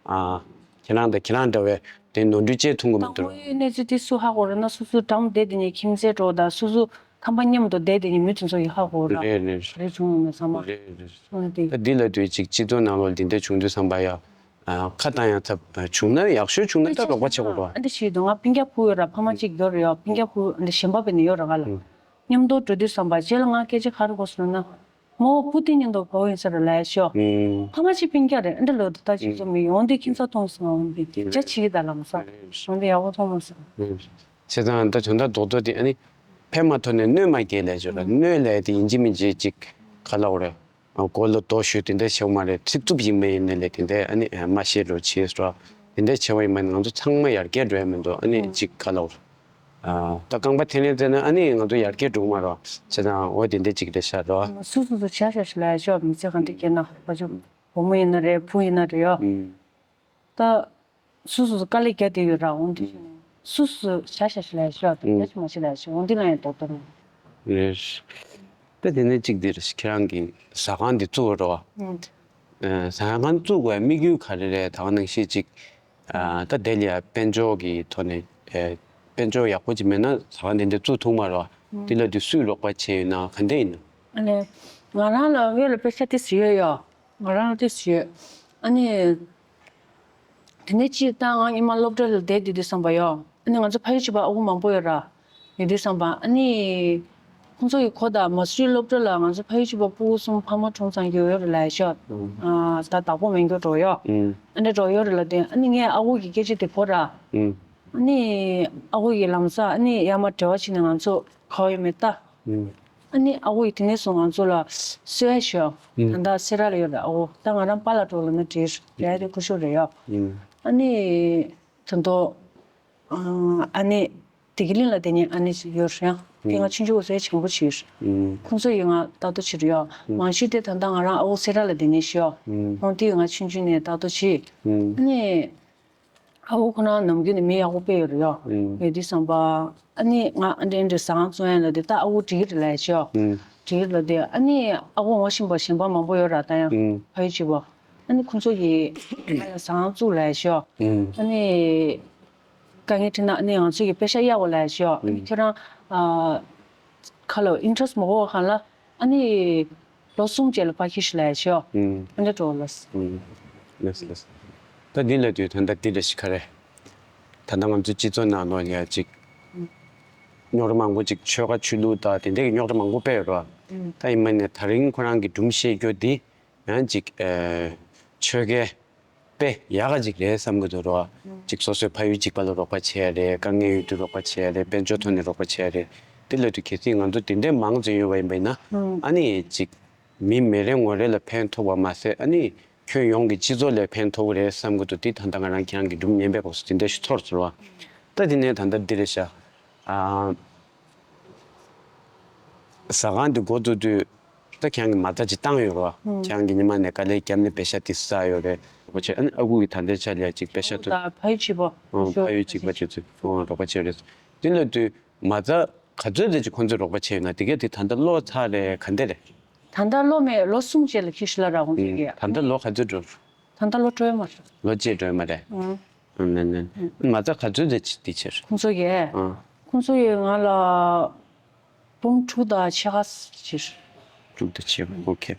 ཨ། ཁྱེད་རང་དང་ཁྱེད་རང་འདྲ་བའི་ ནོར་འཁྲུལ་ཅིག་མཐོང་གི་མི་འདུག་ར། དངོས་ཡོད་གནས་ཚུལ་དེ་སུ་ཧ་གོ་ར་ན། སོ་སོ་འགྲམ་བསྡད་དེ་ནས་ཁྱིམ་མཚེས་འགྲོ་དང་སོ་སོ་ཁང་པ་མཉམ་དུ་བསྡད་དེ་ནས་མི་དེ་ཚོ་ཡིས་ཧ་གོ་ར། རེད་རེད། རེད་བྱུང་ཡོད་ན་ཚང་མ། རེད་རེད། སོང་དེ། ད་འདི་ལ་དུས་ཅིག་སྤྱི་ཚོགས་ནང་ལོགས་འདི་འདྲ་བྱུང་དུས་ཙམ་པ་ཡ། ཨ། ཁ་བཏང་ཡང་ཐབས་བྱུང་ན་ཡག་ཤོས་བྱུང་ན་ད་རོགས་པ་བྱེད་དགོས་ར། ཨ་འདྲ་ཞིག་འདུག་ང་སྤུན་ཀྱག་ཕྲུ་གུ་ཡོད་ར། ཕ་མ་གཅིག་ཡོད་ར་ཡ། སྤུན་ཀྱག་ཕྲུ་གུ་འདི་གཞན་པ་བས་ནས་ཡོད་ར་ག་ལ། མཉམ་དུ་འགྲོ་དུས་ཙམ་པ་རྗེས་ལ་ང་སྐད་ཆ་ག་རེ་གོ་སོང་ན། མོ་བུ་དེ་ཉིན་དུ་བོ་ཡིན་ས་རུ་ལས་ཤོག་ཕ་མ་གཅིག་སྤུན་ཀྱག་རེད། ཨ་འདྲ་ལོ་དུ་ད་ཅིག་ཚོ་མི་ཡོང་དུས་ཁྱིམ་ཚང་མཐོང་སོང་། འོང་དུས་ཅ་ཆི་གི་ད་ལམ་ས་འོང་དུས་ཡག་པོ་མཐོང་མ་སོང་། བྱས་ཙང་ད་དོན་དག་རྡོག་རྡོག་དེ་ཨ་ནི་ཕན་མ་ཐོགས་ནས་གནོད་མ་སྐྱེལ་ལས་བྱོས་ར། གནོད་ལས་དེ་ཡིན་གཅིག་མིན་གཅིག་ཅིག་ག་ལ་འོ་རེད། མགོ་ལ་རྡོ་གཞུས་དེ་འདྲ་བྱེད་མ་རེད། ཚིག་རྩུབ་ཡིན་མ་ཡིན་ནས་ལས་དེ་འདྲ་ཨ་ནི་མ་བཤད་རོགས་བྱེད་ར། དེ་འདྲ་བྱེད་པ་ཡིན་པ་ནི་ང་ཚོ་ཚང་མ་ཡར་རྒྱས་འགྲོ་ཡ་མི་འདུག་ཨ་ནི་ཅིག་ག་ལ་འོ། ད་རྐང་པ་འཐེན་ནས་བཙལ་ན་ཨ་ནི་ང་ཚོ་ཡར་རྒྱས་འགྲོ་གི་མ་རེད། བྱས་ཙང་འོ་དེ་འདྲ་ཅིག་རེད་ཤག་ར། སུ་སུ་སུ་བྱ་བྱ་ཞིག་ལ་ཡ་ཤོག་མི་ཚེ་གང་འདྲ་སྐྱེལ་ན་བ་ཅུ་བུ་མོ་ཡིན་ན་རེད། བུ་ཡིན་ན་རེད་ཡ། ད་སུ་སུ་སུ་དཀའ་ལས་རྒྱག་བསྡད་ཡོད་ར། འོང་དུས་ཤིག་ནས་སུ་སུ་བྱ་བྱ་ཞིག་ལ་ཡ་ཤོག་ད་བྱ་ཞིག་མ་ཞིག་ལ་ཡ་ཤོག་འོང་དུས་ལ་ཡང་རྡོག་རྡོག་རེད། རེད། ད་དེ་ནས་གཅིག་འདིར་ཁྱེད་རང་གི་ཟ་ཁང་འདི་བཙུགས་རོགས། ཨ། ཟ་ཁང་བཙུགས་དགོས་དམིགས་ཡུལ་ག་རེ་རེད། ད་ག་ནང་བཞིན་གཅིག་ཨ། ད་དེ་ལ་ཡ་དཔལ་འབྱོར་གྱི་ཐོག་ནས། ཨ། དཔལ་འབྱོར་ཡག་པོ་ཅིག་མེད་ན་ཟ་ཁང་འདི་འདྲ་བཙུགས་ཐུབ་མ་རེད། འདི་ལ་དུས་སུས་རོགས་པ་བྱས་ཡོད་ན་ག་འདྲ་ཡིན་ན། ཨ་ནི་ང་རང་ལ་ངོས་ལ་པེ་ས་ཏོག་ཙམ་ཡོད་ཡ། ང་རང་ལ་ཏོག་ཙམ་ཡོད། ཨ་ནི། དེ་ནས་སྤྱིར་བཏང་ང་སྔོན་མ་སློབ་གྲྭ་ལ་བསྡད་དུས་དུས་ཙམ་པ་ཡོད། ཨ་ནི་ང་ཚོ་ཕ་ཡུལ་གཅིག་པ་ཨ་ཁུ་མང་པོ་ཡོད་ར། ཡོད་དུས་ཙམ་པ་ཨ་ནི། ཁོང་ཚོ་ཡི་གོ་ད་མ་སུའི་སློབ་གྲྭ་ལ་ང་ཚོ་ཕ་ཡུལ་གཅིག་པ་སྤུ་གུ་གསུམ་ཕ་མ་གྲོངས་ཙང་གི་ཡོད་རེད་ལབ་ཤག་ཨ། ད་བདག་པོ་མེད་མཁན་འགྲོ་ཡོད། ཨ་ནི་འགྲོ་ཡོད་རེད་ལབ་དུས་ཨ་ནི་ངས་ཨ་ཁུ་གི་སྐད་ཆ་དེ་གོ་ར། ཨ་ནི་ཨ་ཁུ་གི་ལམ་སང་ཨ་ནི་ཡར་མར་འབྲེལ་བ་བྱས་ནས་ང་ཚོ་ག་པར་ཡོད་མེད་ལྟ། ཨ་ནི་ཨ་ཁུ་ཡིས་དེ་ནས་བཟུང་ང་ཚོ་ལ་གསོལ་བ་ཞུ། ད་ལྟ་སེ་ར་ལ་ཡོད་རེད་ཨ་ཁུ། ད་ང་རང་པཱ་ལགས་འགྲོ་ལབ་ན་འགྲིག་རེད། དེ་སྐུ་ཞབས་རེད་ཡ། ཨ་ནི་ད་དུང་ཨ་ནི་བདེ་སྐྱིད་གླིང་ལ་བསྡད་མཁན་ཨ་ནེ་ཞིག་ཡོད་རེད་ཡ། དེ་ང་ཆུང་ཆུང་སྐབས་སུ་ཡ་བྱམས་པོ་ཞིག་རེད། ཁོང་ཚོ་ཡིས་ང་ལྟ་རྟོག་བྱེད་རེད་ཡ། མང་ཤོས་དེ་ད་ལྟ་ང་རང་ཨ་ཁུ་སེ་ར་ལ་བསྡད་མཁན་ཞིག་ཡ། ཁོང་དེས་ང་ཆུང་ཆུང་ནས་ལྟ་རྟོག་བྱས། ཨ་ནི། ཨ་ཁུ་ཁོ་རང་ནམ་རྒྱུན་ནས་མི་ཡག་པོ་དཔེ་ཡོད་རེད་ཡ། ཡོད་དུས་ཙམ་པ། ཨ་ནི་ང་ཨ་འདྲ་ཨ་འདྲ་ཟ་ཁང་བཙུགས་ཡ་ལ་དེ་ད་ཨ་ཁུ་འགྲིག་གི་རེད་ལབ་ཡ་ཤོག་འགྲིག་གི་རེད་ལབ་དེ་ཨ་ནི་ཨ་ཁུ་ངོ་ཤེས་པ་གཞན་པ་མང་པོ་ཡོད་ར། ད་ཡང་ཕ་ཡུལ་གཅིག་པ། ཨ་ནི་ཁོང་ཚོ་གིས་ང་ལ་ཟ་ཁང་བཙུགས་ལབ་ཡ་ཤོག་ཨ་ནི་དཀའ་ངལ་འཕྲད་ན་ཨ་ནི་ང་ཚོ་གིས་པེ་ས་གཡར་དགོས་ལབ་ཡ་ཤོག་ཨ་ནི་ཁྱོད་རང་ཨ། ཁ་ལོ་ཨིན་ཊི་རེ་སི་ཊི་མ་དགོས་པ་གང་ལ། ཨ་ནི་ལོ་གསུམ་རྗེས་ལ་ཕར་འཁྱེར་ཤོག་ལབ་ཡ་ཤོག་ཨ་འདྲ་འགྲོ་ལབ། ལགས་ལགས། ད་འདི་ལ་དུས་ད་ལྟ་འདི་ལ་ཞིག་ག་རེ། ད་ལྟ་ང་ཚོ་སྤྱི་ཚོགས་ནང་ལོགས་ལ་ཅིག་རྙོག་དྲ་མང་པོ་ཅིག་ཆོལ་ཁ་ཆོས་ལུགས་དང་དེ་འདྲའི་གི་རྙོག་དྲ་མང་པོ་སྤེལ་ཡོད་རེད་བ། ད་ཡིན་པ་ནས་ད་རིང་ཁོ་རང་གི་སྒྲུང་བཤད་རྒྱུ་འདི་ཡང་ཅིག་ཨ། ཆོལ་ཁའི་དཔེ་ཡག་ག་ཅིག་རེད་བསམ་གྱི་འདུག་རོ། ཅིག་སོ་སོའི་ཕ་ཡུལ་གཅིག་པ་ལ་རོགས་པ་བྱས་རེད། དཀའ་ངལ་ཡོད་དུས་རོགས་པ་བྱས་རེད། དཔལ་འབྱོར་ཐོག་ནས་རོགས་པ་བྱས་རེད། དེ་ལ་དུས་གལ་སྲིད་ང་ཚོ་དེ་འདྲའི་མང་ཙམ་ཡོད་པ་ཡིན་པ་ཡིན་ན། ཨ་ནི་ཅིག་མི་མི་རེ་ངོ་རེ་ལ་ཕན་ཐོགས་པ་མ་ཟད་ཨ་ནི་ཁྱོན་ཡོངས་ཀྱི་སྤྱི་ཚོགས་ལ་ཕན་ཐོགས་ཀྱི་རེད་བསམ་གྱི་འདུག་དེ་ད་ལྟ་ང་རང་ཁྱེད་རང་གི་སྒྲུང་ཉན་པའི་སྐབས་སུ་དེ་འདྲ་ཞིག་ཚོར་སོང་རོ། ད་དེ་ནས་ད་ལྟ་འདི་རེད་ཤག་ཨ། ཟ་ཁང་འདི་འགོ་བཙུགས་དུས་ད་ཁྱེད་རང་གིས་མ་རྩ་ཅིག་བཏང་ཡོད་རེད་བ། ཁྱེད་རང་གིས་ཉི་མ་ནས་དཀའ་ལས་བརྒྱབ་ནས་པེ་ས་དེ་བསགས་ཡོད་རེད། ཨ་ནི་ཨ་ཁུ་གིས་ད་ལྟའི་ཆ་ལ་ཅིག་པེ་ས་ཐོབ། ད་ཕ་ཡུལ་གཅིག་པ། ཨོ། ཕ་ཡུལ་གཅིག་པ་དེ་ཚོས་ཨོ་རོགས་པ་བྱས་རེད། དེ་ལ་དུས་མ་རྩ་ག་ཚོད་ཙམ་ཅིག་ཁོང་ཚོས་རོགས་པ་བྱས་ཡོད་ན། དེ་གས་དེ་ད་ལྟ་ལོ་ཚར་རེད་ག་འདྲ་རེད། ད་ལྟ་ལོ་མེད། ལོ་གསུམ་རྗེས་ལ་འཁྱེར་ཤོག་ལབ་ར་ཁོང་ཚོས་ཀྱིས། ད་ལྟ་ལོ་ག་ཚོད་འགྲོ། ད་ལྟ་ལོ་དྲུག་མ་རེད། ལོ་གཅིག་འགྲོ་མ་རེད། ཨང་། ཨང་ནན་ནན། མ་རྩ་ག་ཚོད་ཙམ་ཅིག་དེ་ཕྱིར། ཁོང་ཚོ་གིས། ཨང་། ཁོང་ཚོ་ཡིས་ང་ལ་འབུམ་དྲུག་དང་ཕྱེད་ཀ་ཕྱིར། དྲུག་དང་ཕྱེད་ཀ་ཨོ་ཁེ།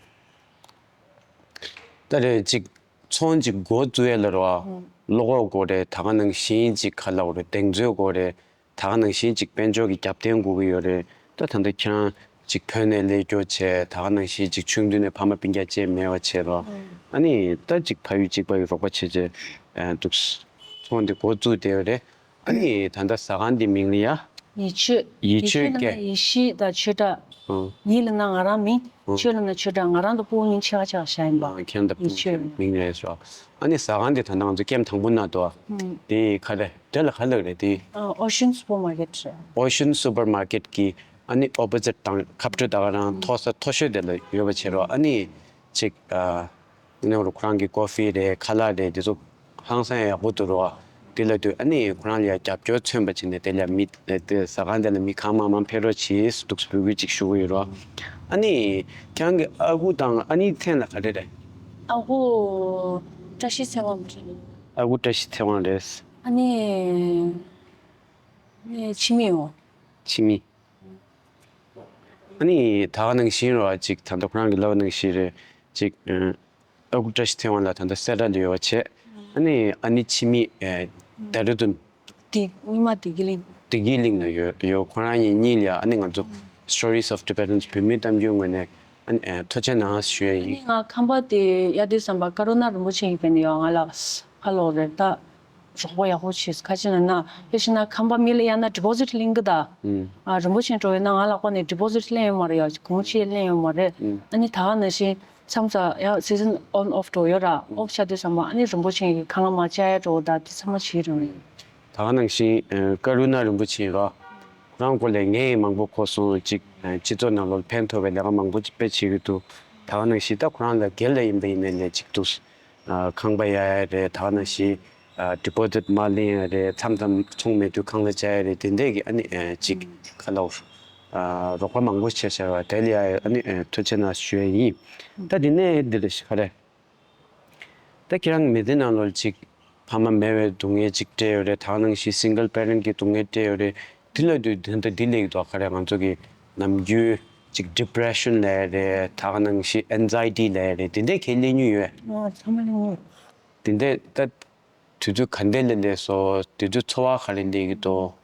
ད་རེས་ཅིག་ཚོང་ཅིག་འགོ་བཙུགས་ཡ་ལ་རོ། ཨང་། བློ་ཁོག་དགོས་རེད། ད་ག་ནང་བཞིན་ཅིག་ག་ལབ་དགོས་རེད། གདེང་ཚོད་དགོས་རེད། ད་ག་ནང་བཞིན་ཅིག་དཔལ་འབྱོར་གྱི་རྒྱབ་རྟེན་དགོས་ཀྱི་ཡོད་རེད། ད་ད་ལྟ་ཁྱེད་རང་ཅིག་བོད་ནས་སླེབས་རྒྱུ་བྱས། ད་ག་ནང་བཞིན་ཅིག་ཆུང་དུས་ནས་ཕ་མ་སྤུན་ཀྱག་བཅས་མེད་པ་བྱས་རོ། ཨ་ནི་ད་ཅིག་ཕ་ཡུལ་གཅིག་པ་ཡི་རོགས་པ་བྱས་བྱས་འདུག་ཚོང་འདི་འགོ་བཙུགས་བསྡད་ཡོད་རེད། ཨ་ནི་ད་ལྟ་ཟ་ཁང་འདི་མིང་ལ་ཡ། ཡིད་ཆོས། ཡིད་ཆོས་ཡིད་ཆོས་ལབ་ན་སྐད། ཡིད་ཆེས་དང་ཆོས་གྲགས། ཨང་། ཡིད་ལབ་ན་ང་རང་མིང་། ཨང་། ཆོས་ལབ་ན་ཆོས་གྲགས། ང་རང་དང་སྤུ་གུ་གཉིས་ཆེ་བ་ཆགས་བཞག་ཡིན་པ། ཨང་། ཁྱེད་དང་སྤུ་གུ་ཡིད་ཆོས་མིང་རེད་སོ། ཨ་ནི་ཟ་ཁང་འདི་ད་ལྟ་ང་ཚོ་ཀེམ་དང་པོ་ན་འདུག་ཨང་། དེ་ག་རེ་དེ་ལ་ག་ལབ་རེད་དེ། ཨ། ཨོ་ཤན་སུ་པར་མར་ཀེཊ་རེད། ཨོ་ཤན་སུ་པར་མར་ཀེཊ་གི་ཨ་ནི་ཨོ་པོ་ཟིཊ་དང་ཁ་སྤྲོད་ད་ག་རང་མཐོ་ས་མཐོ་ཤོས་དེ་ལ་ཡོད་པ་བྱེད་རོགས། ཨ་ནི་ཅིག་ཨ། ནེའུ་རུ་ཁོ་རང་གི་ཀོ་ཧྥི་རེད། ཁ་ལག་རེད། དེ་ཚོ་ཧང་སང་ཡག་པོ་འདུག་རོ། དེ་ལ་དུས་ཨ་ནི་ཁོ་རང་ལ་ཡ་རྒྱབ་སྐྱོར་མཚོན་པ་བྱས་ནས་དེ་ལ་མི་དེ་ཟ་ཁང་དེ་ལ་མི་གང་མང་མང་ཕེབས་རོགས་གྱིས་འདུག་སེ་འབོད་སྐུལ་ཅིག་ཞུ་གི་ཡོད་རོ། ཨ་ནི་ཁྱེད་རང་གི་ཨ་ཁུ་དང་ཨ་ནེའི་མཚན་ལ་ག་རེ་རེད། ཨ་ཁུ་བཀྲ་ཤིས་ཚེ་དབང་རེད། ཨ་ཁུ་བཀྲ་ཤིས་ཚེ་དབང་རེད། ཨ་ནི་ནི་ཕྱི་མིའོ། ཕྱི་མི། ཨ་ནི་ད་ག་ནང་བཞིན་རོ་ཅིག་ད་ལྟ་ཁོ་རང་གི་ལབ་ནང་བཞིན་རེད། ཅིག་ཨ་ཁུ་བཀྲ་ཤིས་ཚེ་དབང་ལགས་ད་ལྟ་སེ་ར་ལ་ཡོད་པ་བྱས། ཨ་ནི་ཨ་ནི་ཕྱི་མི་ཨ་ལྡེ་ར་ལྡུན། དེ་ཉི་མ་བདེ་སྐྱིད་གླིང་། བདེ་སྐྱིད་གླིང་ལ་ཡོད་ཡོད། ཁོ་རང་གཉིས་གཉིས་ལ་ཨ་ནི་ང་ཚོ་Stories of Tibetans བོད་མིའི་གཏམ་རྒྱུད་ངོས་ནས་ཨ་ནི་ཨ་ཐུགས་རྗེ་གནང་ཞུ་ཡ་ཡིན། ང་ཁམས་པ་དེ་ཡ་དེ་བསམ་པ་ཀ་རུ་ན་རིན་པོ་ཆེ་ཡིན་པས་ནི་ཡོད་ང་ལ་ཧ་ལོ་རེད་ད། རོགས་པ་ཡག་པོ་བྱས་ཁ་ཆེ་ན་ན་ཡ་ཤི་ན་ཁམས་པ་མི་ལ་ཡ་ན་deposit་ལེན་གི་ད། ཨ་རིན་པོ་ཆེ་འགྲོ་ཡོད་ན་ང་ལ་ཁོ་ནས་deposit་ལེན་ཡོད་མ་རེད་ཡ་གོང་ཆེ་ལེན་ཡོད་མ་རེད། ཨ་ནི་ད་ག་ནང་བཞིན་མཚམས་མཚམས་ཡང་season on off་འགྲོ་ཡོད་ར་off་ཆ་དུས་ཙམ་པ་ཨ་ནི་རིན་པོ་ཆེ་གི་ཁང་ལ་མ་བཅར་ཡ་འགྲོ་ད་དེ་ཚང་མ་བྱེད་རུང་། ད་ག་ནང་བཞིན་ཀ་རུ་ན་རིན་པོ་ཆེ་ར་ཁོ་རང་སྐོར་ལས་ངས་མང་པོ་གོ་སོང་ཅིག་སྤྱི་ཚོགས་ནང་ལོགས་ཕན་ཐོགས་པའི་ལས་ཀ་མང་པོ་དཔེ་བྱེད་ཀྱི་འདུག་ད་ག་ནང་བཞིན་ད་ཁོ་རང་ལ་སྒེར་ལ་ཡིན་པ་ཡིན་ནའི་ལས་ཅིག་འདུག་ཁང་པ་གཡར་ཡ་རེད། ད་ག་ནང་བཞིན་deposit་མར་ལེན་ཡ་རེད། མཚམས་མཚམས་ཚོང་མེད་དུས་ཁང་ལ་བཅར་ཡ་རེད། དེ་འདྲས་ཀྱི་ཨ་ནི་ཅིག་ག་ལ་རོགས་པ་མང་པོ་བྱས་བྱས་པ་དེ་ལ་ཡ་ཨ་ནི་ཐུགས་རྗེ་གནང་ཞུ་ཡ་ཡིན། ད་དེ་ནས་འདི་ལ་ཞིག་ག་རེ། ད་ཁྱེད་རང་མི་ཚེ་ནང་ལོགས་ཅིག་ཕ་མ་མེད་པའི་སྡུག་བསྔལ་ཅིག་སྤྲད་ཡོད་རེད། ད་ག་ནང་བཞིན་single parent་གི་སྡུག་བསྔལ་སྤྲད་ཡོད་རེད། དེ་ལ་དུས་དོན་དུ་འདི་ལེགས་འདུག་ག་རེད། ང་ཚོ་གི་ནམ་རྒྱུན་ཅིག་depression་ལབ་ཡ་རེད། ད་ག་ནང་བཞིན་anxiety་ལབ་ཡ་རེད། དེ་འདྲས་ཁས་ལེན་མྱོང་ཡོད། ཨ་ཚང་མ་ལེན་མྱོང་། དེ་འདྲས་ད་དུས་ཚོད་ག་འདྲས་ལ་སླེབས་སོང་། དུས་ཚོད་འཚོ་བ་ག་རེ་སླེབས་ཀྱི་འདུག་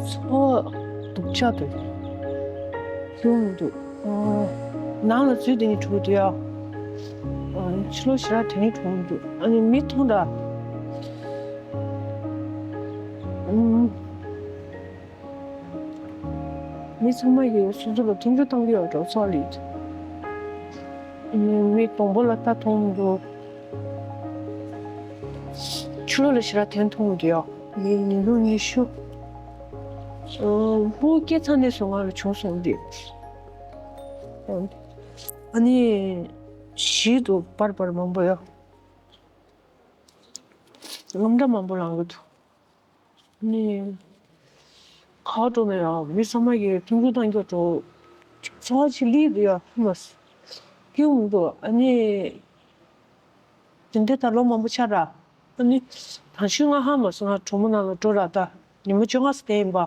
འཚོ་བ་སྡུག་ཅག་འདུག་ཁྱོད་མི་འདུག་ནང་ལ་འཛུལ་དེ་ནི་གྲོངས་འདུག་ཡ། ཕྱི་ལོགས་ཞེ་དྲག་དེ་ནི་གྲོངས་འདུག་ཨ་ནི་མི་མཐོང་འདྲ། མི་ཚང་མ་ཡིས་སོ་སོ་ལ་མཐོང་ཆུང་བཏང་གི་ཡོད་འགྲོ་ཚོགས་ལས། མི་མི་གདོང་པ་ལ་ལྟ་མཐོང་མི་འདུག་ཕྱི་ལོགས་ལ་ཞེ་དྲག་དེ་མཐོང་མི་འདུག་ཡ། ངའི་ཉིན་གུང་ཉི་ཤུ། སྤུ་གུ་སྐྱེས་ཚར་ནས་བཟུང་ང་ལ་བྱུང་སོང་འདི། ཨ་ནི་ཞིག་ཏུ་པར་པར་མང་པོ་ཡོད། རླུང་རྟ་མང་པོ་ལངས་ཀྱི་འདུག་ནི། ཁ་དྲོ་ནས་ཡང་མི་ཚང་མ་གིས་མཐུན་འགྱུར་གཏོང་རྒྱུ་འགྲོ། འཚོ་བ་ཅིག་ལི་འདུག་ཡ་ཧ་མ་སི། སྐྱིད་མི་འདུག་ཨ་ནི། དེ་འདྲ་ད་ལོ་མང་པོ་ཆགས་ར། ཨ་ནི། ད་ཤུལ་ང་ཧ་མ་སི་ང་གྲོགས་མོ་ནང་ལ་འགྲོ་ར་ད། ཉི་མ་བཅོ་ལྔ་ཙམ་བསྡད་ཡིན་པ།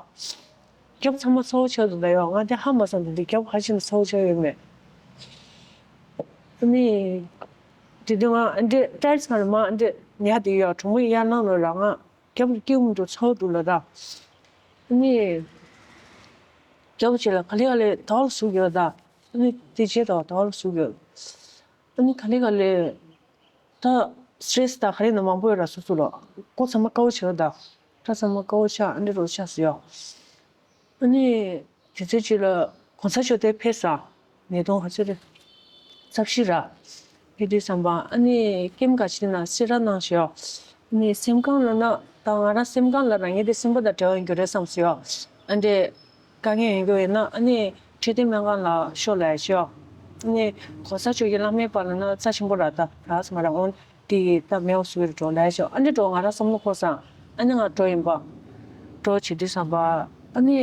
རྒྱབ་ཚང་མ་ཚ་བོ་ཆགས་འདུག་ད་ཡ་ང་དེ་ཧ་མ་སང་འདི་རྒྱབ་ཧ་ཅང་ཚ་བོ་ཆགས་ཡོད་མེད། ཨ་ནི། དེ་དུས་ང་ཨ་འདྲེ་ཊའིལ་སི་ཁང་ལ་མ་ཨ་འདྲེ་ཉལ་དེ་ཡོད་གྲོགས་མོ་ཡར་ལངས་ལོ་ར་ང་རྒྱབ་ཀྱི་སྐྱིད་འདུག་ཚ་བོ་འདུག་ལ་ད། ཨ་ནི། རྒྱབ་བྱེད་ལ་ག་ལེ་ག་ལེ་དྭགས་ལ་ཟུག་ཡོད་ད། ཨ་ནི་དེ་རྗེས་དྭགས་དྭགས་ལ་ཟུག་ཡོད། ཨ་ནི་ག་ལེ་ག་ལེ། ད་སི་ཊེ་རེ་སི་ད་ག་རེ་ན་མང་པོ་ཡོད་ར་སོ་སོ་ལ། ཀོ་ཚང་མ་དཀའ་བོ་བྱེད་ད། ཁྲ་ཚང་མ་དཀའ་བོ་ཆགས་ཨ་འདྲེ་རོ་ཆགས་སུ་ཡོད། ཨ་ནི། དུས་ཚོད་ཅིག་ལ་གོང་ས་མཆོག་དེ་ཕེབས་ས། ཉིས་སྟོང་ག་ཚོད་རེད། རྩ་བཞི་ར། ཕེབས་དུས་ཙམ་པ་ཨ་ནི་ཀེམ་ག་ཅིག་ན་སེ་ར་ནང་ཞོག་ཨ་ནི་སེམས་ཁམས་ལ་ན་ད་ང་རང་སེམས་ཁམས་ལ་རང་ཉིད་དེ་སེམས་པ་དང་འབྲེལ་བ་ཡོད་རྒྱུ་རེད་བསམ་སོང་ཡོད། ཨ་འདྲེ། དཀའ་ངལ་ཡོད་རྒྱུ་ཡིན་ན་ཨ་ནི་འཕྲོད་བསྟེན་སྨན་ཁང་ལ་ཤོག་ལབ་ཡ་ཞོག་ཨ་ནི་གོང་ས་མཆོག་གི་བླ་མའི་བར་ལ་ན་རྩ་ཆེན་པོ་ར་ད་ར་སི་མ་ར་འོན། དེ་ཡི་ད་མེའོ་སུ་རུ་འགྲོ་ལ་ཤོག་ཨ་ནི་འགྲོ་ང་རང་བསམ་བློ་འཁོར་སང་ཨ་ནི་ང་འགྲོ་ཡིན་པ། འགྲོ་བྱེད་དུས་བསམ་པ། ཨ་ནི།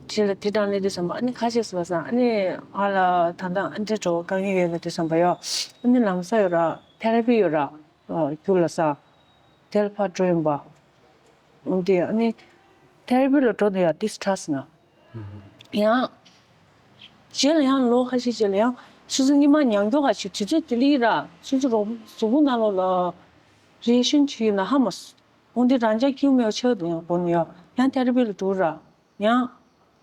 རྗེས་ལ་དེ་དང་ལས་དུས་བསམ་པ་ཨ་ནི་ཁ་ཤས་སུ་བ་སང་ཨ་ནི་ང་ལ་ད་ལྟ་ཨ་འདྲེ་འགྲོ་དཀའ་ངལ་ཡོད་ལ་དུས་བསམ་པ་ཡོ། ཨ་ནི་ལམ་ས་ཡོད་ར་ཐེ་ར་པི་ཡོད་ར། རྒྱུགས་ལ་ས། དེ་ལ་ཕར་འགྲོ་ཡིན་པ། འོན་ཏེ་ཨ་ནི། ཐེ་ར་པི་ལ་འགྲོ་དུས་ཡ་ཏིས་ཁྲ་སི་ན། ཡང་། རྗེས་ལ་ཡང་ལོ་ཁ་ཤས་རྗེས་ལ་ཡང་སོ་སོ་སྔོན་མ་མྱོང་འགྱོ་ག་ཞིག་དུས་ཚོད་དེ་ལི་ར་སོ་སོ་རོ་གཟུགས་པོ་ནང་ལོགས་ལ་རེ་ཤོན་བྱེད་ཡོད་ན་ཧ་མ་སོང་། འོན་ཏེ་རང་ཅག་ཁྱིའུ་མེའོ་ཆགས་འདུག་ཡང་སྒོ་ནས་ཡང་ཡང་ཐེ་ར་པི་ལ་འགྲོ་ར་ཡང་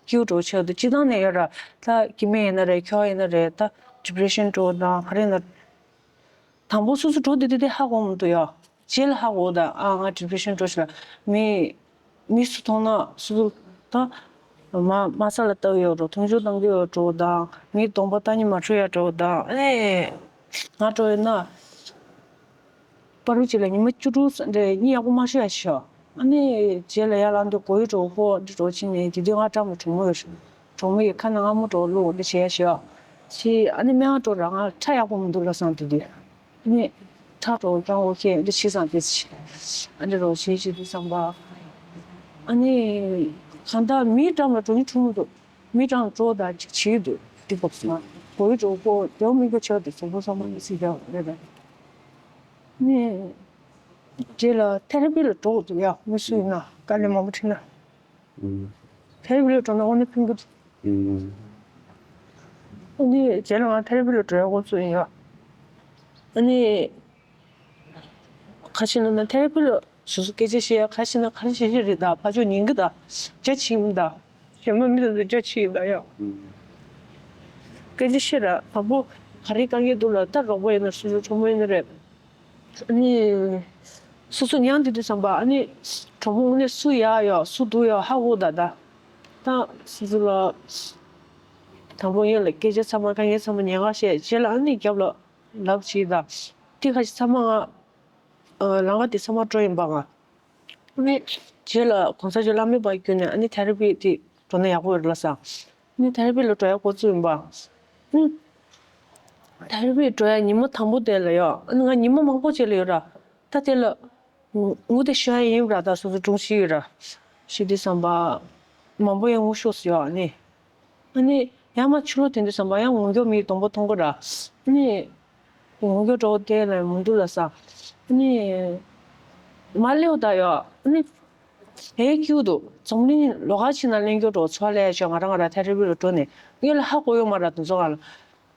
ཁྱིའུ་འགྲོ་ཆགས་འདུག་སྤྱི་བཏང་ནས་ཡོད་ར་ད་སྐྱེ་དམན་ཡིན་ན་རེད་ཁྱོ་ཡིན་ན་རེད་ད་ཌི་པི་རེ་ཤན་འགྲོ་དང་ག་རེ་ཡིན་ན། དང་པོ་སོ་སོ་འགྲོ་དེ་དེ་དེ་ཧ་གོ་མི་འདུག་ཡ། རྗེས་ལ་ཧ་གོ་ད་ཨ་ང་ཌི་པི་རེ་ཤན་འགྲོ་ཞིག་ལ་མི་མི་སུ་མཐོང་ན་སུ་སུ་ད་མ་མ་ས་ལ་ལྟ་གི་ཡོད་འགྲོ་མཐོང་ཆུང་གཏོང་གི་ཡོད་འགྲོ་དང་མི་གདོང་པ་ལྟ་ཉི་མ་འཕྲོད་ཡ་འགྲོ་དང་ཨ་ནི་ང་འགྲོ་ཡོད་ན་པ་རུ་ཅིག་ལ་ཉི་མ་བཅུ་དྲུག་འདྲ་གཉིད་ཡག་པོ་མ་ཤོར་ཡ་ཤོག་ཨ་ནི་རྗེས་ལ་ཡར་ལངས་དུས་གོ་ཡི་འགྲོ་ཁོ་འདི་འགྲོ་ཕྱིན་ནས་དེ་དུས་ང་ཀྲང་མོ་གྲོགས་མོ་ཡོད་ཤོག་གྲོགས་མོ་ཡི་ཁ་ན་མངར་མོ་འགྲོ་བླུག་འདི་བྱས་ཤོག་ཕྱི་ཨ་ནི་སྨན་ཁང་འགྲོ་ར་ང་ཁྲ་ཡག་པོ་མི་འདུག་ལ་སང་དེ་དུས། ནི། ཁྲག་འགྲོ་སྐྱོན་འོ་ཁེ་འདི་བྱས་ཙང་དེ་ཨ་འདི་རོ་བྱས་བྱས་དུས་ཙམ་པ། ཨ་ནི་གང་ལྟར་མིའི་འགྲམ་ལ་འགྲོ་ནི་འཁྲུག་མི་འདུག་མི་གྲངས་སྤྲོ་དང་ཅིག་བྱེད་འདུག་དེ་སྐབས་སུ་ང་གོ་ཡི་འགྲོ་གོ་དེའོ་མི་གོ་ཆེ་བ་དེ་སོ་སོ་སོ་མ་ཡི་སི་རྒྱག་རེད་པས། ནི་རྗེས་ལ་ཐེ་ར་པི་ལ་འགྲོ་དགོས་འདུག་ཡ། མི་སུ་ཡིན་ན་དཀའ་ལས་མང་པོ་འཕྲད་ན། ཐེ་ར་པི་ལ་འགྲོ་ན་དངོས་གནས་ཕན་གི་འདུག་ཨ་ནི་རྗེས་ལ་ང་ཐེ་ར་པི་ལ་འགྲོ་ཡ་འགོ་བཙུགས་ཡིན་ཡ། ཨ་ནི། ཁ་ཤས་ན་ན་ཐེ་ར་པི་ལ་སོ་སོ་སྐད་ཆ་བཤད་ཡ་ཁ་ཤས་ན་ཁ་ཤས་ཤིག་རེད་ད། ཕ་ཆོས་ཉན་གི་ད། རྒྱ་ཆེ་མི་ད། གཞན་པ་མི་ད་རྒྱ་ཆེ་ཡི་ད་ཡ། སྐད་ཆ་བཤད་ར་དང་པོ་ག་རེ་དཀའ་ངལ་འདུག་ལ་ད་རོགས་པ་ཡིན་ན་སོ་སོ་གྲོགས་མོ་ཡིན་ན་རེད། ཨ་ནི། སོ་སོ་ཉང་དེ་དུས་ཙམ་པ་ཨ་ནི། གྲོགས་མོ་དངོས་གནས་སུ་ཡ་ཡ་སུ་འདུག་ཡ་ཧ་གོ་ད་ད། ད་སོ་སོ་ལ། དང་པོ་ཡིན་ལ་སྐད་ཆ་ཚང་མ་དཀའ་ངལ་ཚང་མ་ཉན་ག་བཤད་རྗེས་ལ་ཨ་ནི་རྒྱབ་ལ། ལབ་ཅིག་དང་། དེ་ཁ་ཤས་ཚང་མ་ང་། ཨ་ལམ་ཁ་དེ་ཚང་མ་སྤྲོ་ཡིན་པ་ང་། ཨ་ནི། རྗེས་ལ་གོང་ས་མཆོག་བླ་མེད་པ་བརྒྱུད་ནས་ཨ་ནི་ཐེ་ར་པི་དེ་འགྲོ་ན་ཡག་པོ་ཡོད་ལ་ས། ཨ་ནི་ཐེ་ར་པི་ལ་འགྲོ་ཡག་འགོ་བཙུགས་ཡིན་པ། ཨ་ནི། ཐེ་ར་པི་འགྲོ་ཡག་ཉི་མ་དང་པོ་དེ་ལ་ཡོད། ཨ་ནི་ང་ཉི་མ་མང་པོ་རྗེས་ལ་ཡོད་ར། ད་དེ་ལ། ངུ་དེ་ཤོད་ཡ་ཡིན་ར་ད་སོ་སོ་སྒྲུང་ཞིག་ཡོད་ར། ཞིག་དེ་བསམ་པ། མང་པོ་ཡང་ངུ་ཤོག་སུ་ཡོད་ཨ་ནི། ཨ་ནི་ཡང་མ་ཕྱི་ལོགས་དེ་འདྲ་བསམ་པ་ཡང་ངུ་མགྱོགས་མིའི་སྡོང་པོ་མཐོང་གི་ར། ཨ་ནི། ངུ་མགྱོགས་འགྲོ་དེ་ལ་མི་འདུག་ལ་ས། ཨ་ནི། མ་སླེབས་ད་ཡོད་ཨ་ནི། ཧེ་ཀྱུ་དུ་འཛམ་གླིང་ལོ་ག་ཕྱི་ན་གླེང་རྒྱུ་འགྲོ་ཚོ་ལས་ཆོག་ང་རང་ང་རང་ཐེ་རི་པི་ལ་འགྲོ་ནས་ངས་ལ་ཧ་གོ་ཡོད་མ་ར་དུ་ཚོ་ག་ལ།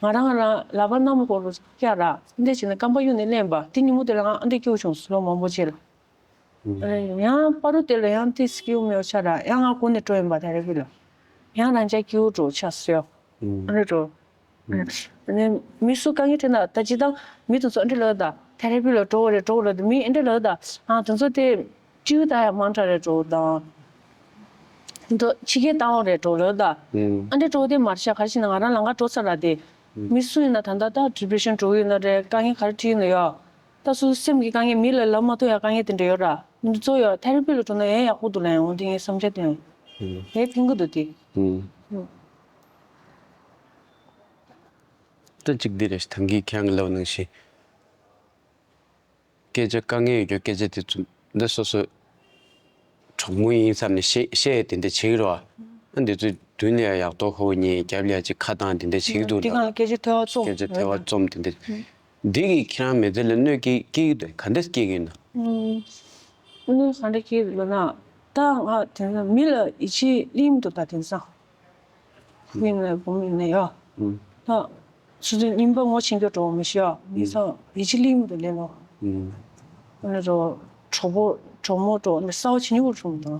ང་རང་ང་རང་ལག་པ་གནམ་སྐོར་རུ་བཀྱག་ར་འདི་བྱས་ནས་རྐང་པ་གཡུག་ནས་ལེན་པ་དེ་ཉིན་མོ་དེ་ལ་ང་ཨ་འདྲ་སྐྱིད་པོ་བྱུང་སོང་ལོ་མང་པོ་རྗེས་ལ། ཡང་པ་རུ་དེ་ལ་ཡང་དེ་སྐྱིད་པོ་མེད་པ་ཆགས་ར་ཡང་ང་སྒུག་ནས་འགྲོ་ཡིན་པ་ད་རེ་བི་ལ། ཡང་རང་ཅག་སྐྱིད་པོ་འགྲོ་ཆགས་སོ། ཨ་འདྲ་འགྲོ། ཨ་ནི་མི་སུ་དཀའ་ངལ་འཕྲད་ན་ད་ཅི་དང་མི་དེ་ཚོ་ཨ་འདྲ་ལབ་ད་ཐེ་རེ་པི་ལ་འགྲོ་བ་རེད་འགྲོ་བ་ལབ་ད་མི་ཨ་འདྲ་ལབ་ད་ཨ་དེ་ཚོ་དེ་སྤྲེའུ་ད་ཡང་མང་དྲགས་རེད་འགྲོ་དང་། དེ་ཚོ་ཕྱི་རྒྱལ་བཏང་བ་རེད་འགྲོ་ལབ་ད། ཨ་འདྲ་འགྲོ་དེ་མར་ཤ་ག་རེ་ཞིག་ན་ང་རང་ལམ་ཁ་འགྲོ་ཚར་ར་དེ། མི་སུ་ཡིན་ན་ད་ལྟ་ད་ཌི་པི་རེ་ཤན་འགྲོ་གི་ཡོད་ན་རེད་དཀའ་ངལ་ག་རེ་འཕྲད་ཡོད་ན་ཡོད། ད་སོ་སོ་སེམས་ཀྱི་དཀའ་ངལ་མི་ལ་ལབ་མ་ཐུབ་ཡ་དཀའ་ངལ་དེ་འདྲ་ཡོད་ར། འདི་ཚོ་ཡོད་ཐེ་རེ་པི་ལ་འགྲོ་ན་ཡང་ཡག་པོ་འདུག་ལ་ཡང་འོ་དེ་ངའི་བསམ་འཆར་དེ་ཡང་། ངའི་ཕན་གི་འདུག་དེ། ད་གཅིག་འདི་རེད་ད་གིན་ཁྱེད་རང་གི་ལབ་ནང་བཞིན། སྐད་ཆ་དཀའ་ངལ་ཡོད་རྒྱུ་སྐད་ཆ་དེ་ཚོ་འདི་སོ་སོ་གྲོགས་མོ་ཡིན་བསམ་ནས་བཤད་བཤད་དེ་འདྲ་བྱེད་ཀྱི་རོ། ཨ་འདི་ཚོ་མདུན་ལ་ཡག་ཐོག་ཧོ་ཉེ་རྒྱབ་ལ་ཅིག་ཁ་བཏང་དེ་འདྲ་བྱེད་ཀྱི་འདུག་དེ་གང་ལ་སྐད་ཆ་ཐོས་པ་རྩོམ་སྐད་ཆ་ཐོས་པ་རྩོམ་དེ་འདྲ། འདི་གིས་ཁྱེད་རང་མི་ཚེ་ལ་གནོད་སྐྱེལ་སྐྱེལ་གྱི་འདུག་ག་འདྲ་སྐྱེལ་གྱི་ཡོད་ན། གནོད་ག་འདྲ་སྐྱེལ་གྱི་འདུག་ལབ་ན། ད་ང་དེང་སང་མི་ལ་ཡིད་ཆེས་སླེབས་མི་འདུག་ད་དེང་སང་། ཕྲུ་གུ་ཡིན་ན་བུ་མོ་ཡིན་ན་ཡ། ད། སོ་སོའི་རྙིང་པ་ངོ་ཆེན་པོ་འགྲོ་བ་མི་ཤེས་ཨ། མི་ཚང་ཡིད་ཆེས་ལེགས་མི་འདུག་ལེ་ལོ། ཨ་ནི་རོ། གྲོགས་པོ་གྲོགས་མོ་འགྲོ་ནི་གསར་པ་བྱེད་མྱོང་བ་བྱུང་དང་།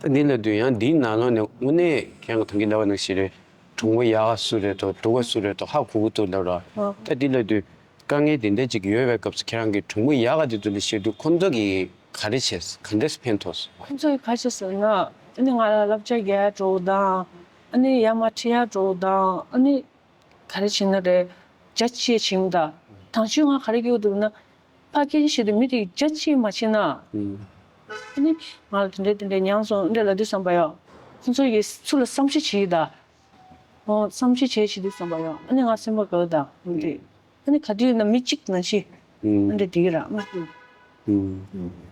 ད་འདི་ལ་དུས་ཡང་འདིའི་ནང་ལོགས་ནས་དངོས་གནས་ཁྱེད་རང་ཐང་གི་ལབ་པ་ནང་བཞིན་རེད། གྲོགས་མོ་ཡག་ག་སུ་རེད་དོ་སྡུག་ག་སུ་རེད་དོ་ཧ་གོ་གི་འདུག་ལབ་ར། ད་འདི་ལ་དུས་དཀའ་ངལ་འདི་འདྲ་ཅིག་ཡོད་པའི་སྐབས་སུ་ཁྱེད་རང་གི་གྲོགས་མོ་ཡག་ག་དེ་ཚོ་ལ་བཤད་དུས་ཁོང་ཚོ་གིས་ག་རེ་བྱས་ག་འདྲས་ཕན་ཐོགས་སོང་། ཁོང་ཚོ་གིས་ག་རེ་བྱས་ཟེར་ན་ཨ་ནི་ང་ལ་བསླབ་བྱ་རྒྱག་ཡ་འགྲོ་དང་ཨ་ནི་ཡར་མར་ཁྲིད་ཡ་འགྲོ་དང་ཨ་ནི། ག་རེ་བྱེད་ན་རེད། རྒྱ་ཆེ་བྱེད་མི་ད། དང་ཆོས་ང་ག་རེ་སྐྱེ་བོ་འདུག་ན། ཕ་སྐད་ཆ་བཤད་དུས་མི་དེ་རྒྱ་ཆེ་མ་བྱེད་ན། ཨ་ནི་ང་ལ་དེ་འདྲས་དེ་འདྲས་མྱངས་སོང་འདྲས་ལབ་དུས་བསམ་པ་ཡོད། ཁོང་ཚོ་ཡི་ཚུར་ལ་བསམ་ཤེས་བྱེད་ཀྱི་ད། འོ་བསམ་ཤེས་བྱེད་བྱེད་དུས་བསམ་པ་ཡོད་ཨ་ནི་ང་སེམས་པ་དགའ་གི་ད་མི་དེ། ཨ་ནི་ག་དུས་ཡིན་ན་མི་གཅིག་ནང་བཞིན། ཨ་འདྲས་དེ་གི་ར་ང་ཚོ།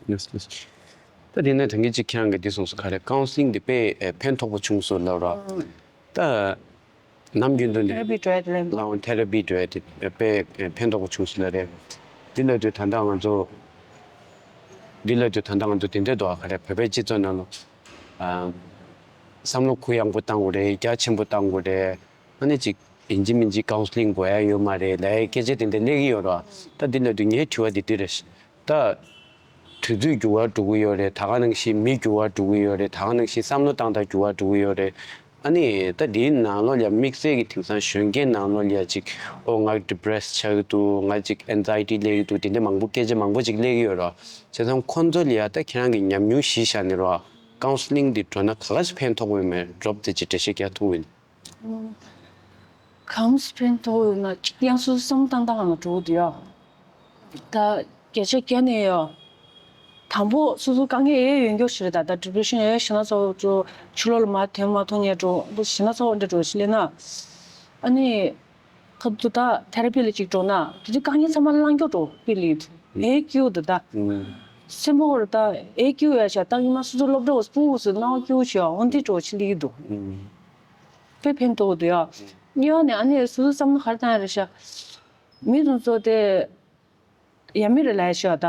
ཡེས་ཡེས། ད་དེ་ནས་ད་གིན་གཅིག་ཁྱེད་རང་གིས་འདི་གསུངས་སོང་ག་རེ་ཀའུན་སི་ལིང་འདི་དཔེ་ཕན་ཐོགས་པོ་བྱུང་སོང་ལབ་ར། ད། ནམ་རྒྱུན་དུ་ནས་ཐེ་ར་པི་འགྲོ་ཡ་དེ་ལས་ལའང་ཐེ་ར་པི་འགྲོ་ཡ་དེ་དཔེ་ཕན་ཐོགས་པོ་བྱུང་སོང་ལབ་རེད། འདི་ལབ་དུས་ད་ལྟ་ང་ཚོ། འདི་ལབ་དུས་ད་ལྟ་ང་ཚོ་དེ་འདྲས་འདུག་ག་རེ་བོད་པའི་སྤྱི་ཚོགས་ནང་ལ། བསམ་བློ་གུ་ཡངས་པོ་བཏང་དགོས་རེད་རྒྱ་ཆེན་པོ་བཏང་དགོས་རེད། ཨ་ནི་ཅིག་ཡིན་གཅིག་མིན་གཅིག་ཀའུན་སི་ལིང་དགོས་ཡ་ཡོད་མ་རེད་ལབ་ཡའི་སྐད་ཆ་དེ་འདྲ་སླེབས་ཀྱི་ཡོད་རེད། ད་འདི་ལབ་དུས་ངའི་དྲི་བ་འདི་འདི་རེད། ད། དུས་ཚོད་འགྱུར་བ་འགྲོ་གི་ཡོད་རེད་ད་ག་ནང་བཞིན་མི་འགྱུར་བ་འགྲོ་གི་ཡོད་རེད་ད་ག་ནང་བཞིན་བསམ་བློ་བཏང་སྟངས་འགྱུར་བ་འགྲོ་གི་ཡོད་རེད། ཨ་ནི་ད་འདིའི་ནང་ལོགས་ལ་དམིགས་བསལ་གྱི་དེང་སང་གཞོན་སྐྱེས་ནང་ལོགས་ལ་ཅིག་ཨོ་ང་ཌི་པི་རེ་སི་ཆགས་ཀྱི་འདུག་ང་ཅིག་ཨེན་ཛའི་ཊི་སླེབས་ཀྱི་འདུག་དེ་འདྲ་མང་པོ་སྐད་ཆ་མང་པོ་ཅིག་སླེབས་ཀྱི་ཡོད་རེད། བྱས་ཙང་ཁོང་ཚོ་ལ་ཡ་ད་ཁྱེད་རང་གི་ཉམས་མྱོང་གཞི་བཞག་ནས་རེད་པ། ཀའུན་སི་ལིང་འདི་འགྲོ་ན་ག་ག་ཞིག་ཕན་ཐོགས་ཀྱི་ཡོད་མེད་རོབ་དེ་ཅིག་འགྲེལ་བཤད་རྒྱག་ཐུབ་ཀྱི་ཡོད་ན། གང་སྤེན་ཐོག་ཡོད་ན་གཅིག་ཡང་སོ་སོ་བསམ་བཏང་སྟངས་ལ་འགྲོ་གི་འདུག་ཡ། ད་བརྒྱ་ཆ་བརྒྱ་ནས་ཡ། དང་པོ་སོ་སོ་དཀའ་ངལ་ཨེ་ཡོད་མགྱོགས་ཤིག་རེད་ད་ད་ཌི་པི་རེ་ཤན་ཨེ་ཞེ་ན་ཚ་བོ་འགྲོ་ཕྱི་ལོགས་ལ་མ་ཐོན་མ་ཐོན་ཉལ་འགྲོ་འདི་ཞེ་ན་ཚ་བོ་འདྲ་འགྲོ་ཞིག་ལས་ན། ཨ་ནི། ཁ་ཐུ་ད་ཐེ་ར་པི་ལ་ཅིག་འགྲོ་ན་དེ་དུས་དཀའ་ངལ་ཚང་མ་ལངས་ཀྱོག་འགྲོ་པི་ལི་ཨེ་ཀྱུ་དུ་ད། སེམས་པ་ཧོར་ད་ཨེ་ཀྱུ་ཡ་ཤ་ད་ཉི་མ་སུ་སུ་སློབ་གྲྭ་བ་སྤུ་སུ་སྣང་ཀྱུ་ཤ་འོན་ཏི་འགྲོ་ཆི་ལི་དུ། དཔེ་ཕན་ཐོགས་དུ་ཡ། གཉིས་པ་ནས་ཨ་ནི་སུ་སུ་བསམ་བློ་ག་རེ་བཏང་ཡ་རེད་ཤ། མི་དུ་ཚོ་དེ། ཡ་མི་རེ་ལ་ཡ་ཤོག་ད།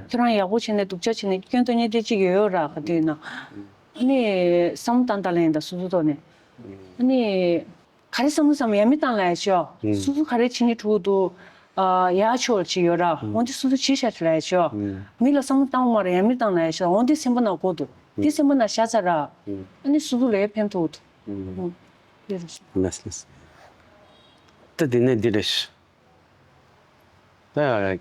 ཁྱོད་རང་ཡག་པོ་བྱས་ནས་སྡུག་ཅག་བྱས་ནས་སྐྱོན་དོན་གཉིས་དེ་གཅིག་ཡོད་ཡོད་ར་ག་དུས་ན། ཨ་ནི་བསམ་བློ་བཏང་བཏང་ལ་ཡིན་ད་སོ་སོ་ཐོག་ནས། ཨ་ནི་ག་རེ་བསམ་བློ་བསམ་ཡ་མི་བཏང་ལ་ཡ་ཤོག་སོ་སོ་ག་རེ་བྱེད་ནི་ཕྲུ་གུ་འདུག་ཡ་ཆོག་ཅིག་ཡོད་ར་འོན་ཏེ་སོ་སོ་བྱེད་ཤ་ཤ་ལ་ཡ་ཤོག་མི་ལ་བསམ་བློ་བཏང་མ་ར་ཡ་མི་བཏང་ལ་ཡ་ཤོག་འོན་ཏེ་སེམས་པ་ན་གོ་འདུག་དེ་སེམས་པ་ན་ཤ་ཚ་ར། ཨ་ནི་སོ་སོ་ལ་ཡ་ཕན་ཐོགས་འདུག་ལགས་ལགས། ད་དེ་ནས་འདི་རེད། ད་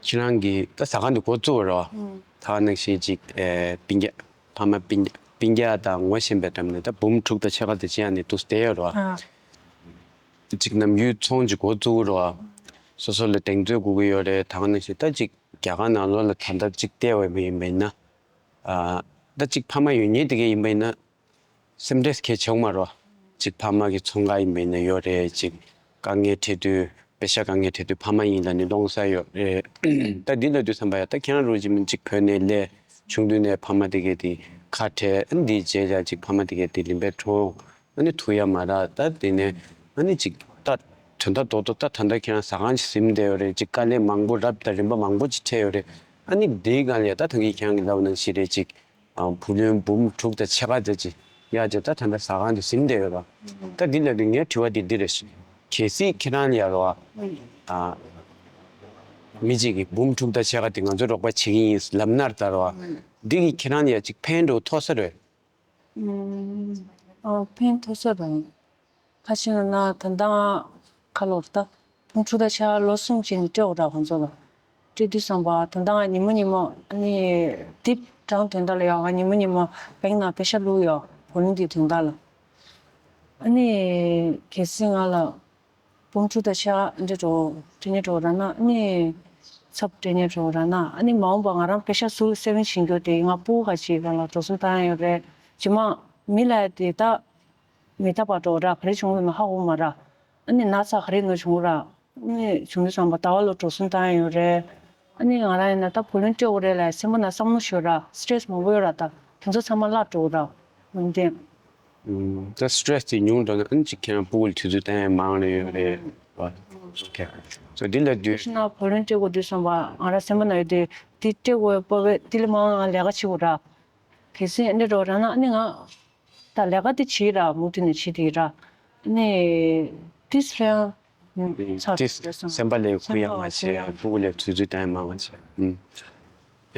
ཁྱེད་རང་གིས་ད་ཟ་ཁང་དེ་འགོ་བཙུགས་རོགས། ད་ནང་བཞིན་ཅིག་ཨེ་སྤུན་ཀྱག་ཕ་མ་སྤུན་ཀྱག་སྤུན་ཀྱག་དང་ངོ་ཤེས་པའི་འགྲམ་ནས་ད་འབུམ་དྲུག་དང་ཕྱེད་ཀ་དེ་ཅི་ཡང་ནི་འདུག་བསྡད་ཡོད་རོགས། ཅིག་ནམ་རྒྱུན་ཚོང་ཅིག་འགོ་བཙུགས་རོགས། སོ་སོ་ལ་གདེང་ཚོད་དགོས་ཀྱི་ཡོད་རེད། ད་ནང་བཞིན་ད་ཅིག་རྒྱ་གར་ནང་ལོགས་ལ་ད་ལྟ་ཅིག་བལྟས་པ་ཡིན་པ་ཡིན་ན། ད་ཅིག་ཕ་མ་ཡོད་ཉེ་དེ་གས་ཡིན་པ་ཡིན་ན། སེམས་ཁྲལ་གལ་ཆེ་བ་མ་རོ། ཅིག་ཕ་མ་གི་ཚོང་ཁང་ཡིན་པ་ཡིན་ན་ཡོད་རེད། ཅིག་དཀའ་ངལ་འཕྲད་དུས་པེ་ཤ་དཀའ་ངལ་འཕྲད་དུས་ཕ་མ་ཡིན་ལ་ནི་སློང་ས་ཡོད་རེད། ད་འདི་ལ་དུས་བསམ་པ་ཡ་ད་ཁྱེད་རང་རུ་ཅིག་མིན་ཅིག་བོད་ནས་སླེབས་ཆུང་དུས་ནས་ཕ་མ་དེ་གས་དེ་ཁ་བྲལ་ཨ་ནི་འདི་རྗེས་ཡ་ཅིག་ཕ་མ་དེ་གས་དེ་ལིམ་པས་གྲོངས་ཨ་ནི་ཐུག་ཡ་མ་ར། ད་དེ་ནས་ཨ་ནི་ཅིག་ད་དོན་དག་རྡོག་རྡོག་ད་ད་ད་ཁྱེད་རང་ཟ་ཁང་ཅིག་ཟིན་བསྡད་ཡོད་རེད། ཅིག་དཀའ་ལས་མང་པོ་རབ་དང་རིམ་པ་མང་པོ་ཅིག་འཕྲད་ཡོད་རེད། ཨ་ནི་འདིའི་སྒང་ལ་ཡ་ད་ད་གིན་ཁྱེད་རང་གི་ལབ་ནང་བཞིན་རེད་ཅིག་བུ་ལོན་འབུམ་དྲུག་དང་ཕྱེད་ཀ་དེ་ཅི་ཡ་ཅེ་ད་ད་ལྟ་ཟ་ཁང་དུ་ཟིན་བསྡད་ཡོད་ར། ད་འདི་ལ་དུ་ངའི་དྲི་བ་འདི་འདི་རེད། གལ་སྲིད་ཁྱེད་རང་ལ་ཡ་རོ་ཨ། མི་གཅིག་གིས་འབུམ་དྲུག་དང་ཕྱེད་ཀ་དེ་ང་ཚོས་རོགས་པ་བྱེད་ཀྱི་ཡིན་ལབ་ན་ད་རོ་ཨ། འདི་གིས་ཁྱེད་རང་ལ་ཡ་ཅིག་ཕན་འགྲོ་ཐོགས་ས་རེད། ཨོ་ཕན་ཐོགས་ས་རེད། ཁ་ཤས་ན་ན་ད་ལྟ་ང་ཁ་ལོར་ད་ཕུང་ཁྲུ་ད་ཆ་ལོ་གསུམ་ཕྱིན་ནས་སྤྲད་འོ་ད་ཁོང་ཚོ་ལ་སྤྲད་དུས་བསམ་པ་ད་ལྟ་ང་ཉི་མ་ཉི་མ་ཨ་ནི་དེབ་གྲངས་དོན་དག་ལ་ཡང་ང་ཉི་མ་ཉི་མ་བེང་ན་པེ་ཤ་བླུག་ཡོད་བོ་ལུང་དེ་དོན་དག་ལ་ཨ་ནི་གལ་སྲིད་ང་ལ་ཕུང་ཁྲུ་ད་ཆ་འདྲེ་འགྲོ་དྲི་ནས་འགྲོ་ར་ན་ཨ་ནི་ཚབ་དྲི་ནས་འགྲོ་ར་ན་ཨ་ནི་མ་འོངས་པ་ང་རང་པེ་ཤ་སུ་སེ་ཝིང་བྱེད་རྒྱུ་དེ་ང་སྤུ་གུ་ཁ་ཅིག་རང་ལ་འགྲོ་སོང་བཏང་ཡོད་རེད་ཇི་མ་མི་ལ་དེ་ད། མི་ཐབས་པ་འགྲོ་ར་ག་རེ་བྱུང་ཡོད་ན་ཧ་གོ་མ་ར། ཨ་ནི་ན་ཚ་ག་རེ་ནོ་བྱུང་ར། ཨ་ནི་བྱུང་དུས་ཙམ་པ་ཟླ་བ་ལོ་འགྲོ་སོང་བཏང་ཡོད་རེད། ཨ་ནི་ང་རང་ཡིན་ན་ད་བུ་ལོན་སྤྲད་དགོས་རེད་ལ་སེམས་པ་ན་བསམ་བློ་ཞོ་ར་སི་ཊེ་རེ་སི་མང་པོ་ཡོད་ར་ད་དེ་ཚོ་ཚང་མ་བརླག་འགྲོ་ར། འོན་ཏེ། ད་སི་ཊེ་རེ་སི་དེ་ཉུང་འགྲོ་ན་ཨ་ནི་ཅིག་ཁྱེད་རང་སྤུ་གུ་ལ་དུས་ཚོད་བཏང་ཡ་མང་རེ་ཡོད་རེད། ཨོ་ཁེ། སོ་འདི་ལ་དུས། ཤི་ན་བུ་ལོན་སྤྲད་དགོས་དུས་ཙམ་པ་ང་རང་སེམས་པ་ན་ཡོད་དེ་དེ་སྤྲད་དགོས་པ་བས་དེ་ལས་མང་ང་ལས་ཀ་བྱེད་དགོས་ར། གལ་སྲིད་འདི་འགྲོ་ར་ན་ཨ་ནི་ང་། ད་ལས་ཀ་དེ་བྱེད་ར་མུ་མཐུད་ནས་བྱེད་དེ་ར། ནས་ཏིས་ཧྲེང་ཚར་ཏིས་སེམས་པ་ལས་ཁུ་ཡང་མ་བྱེད་ཕྲུ་གུ་ལས་ཚུལ་ཚུལ་བསྟན་མ་མ་བྱེད།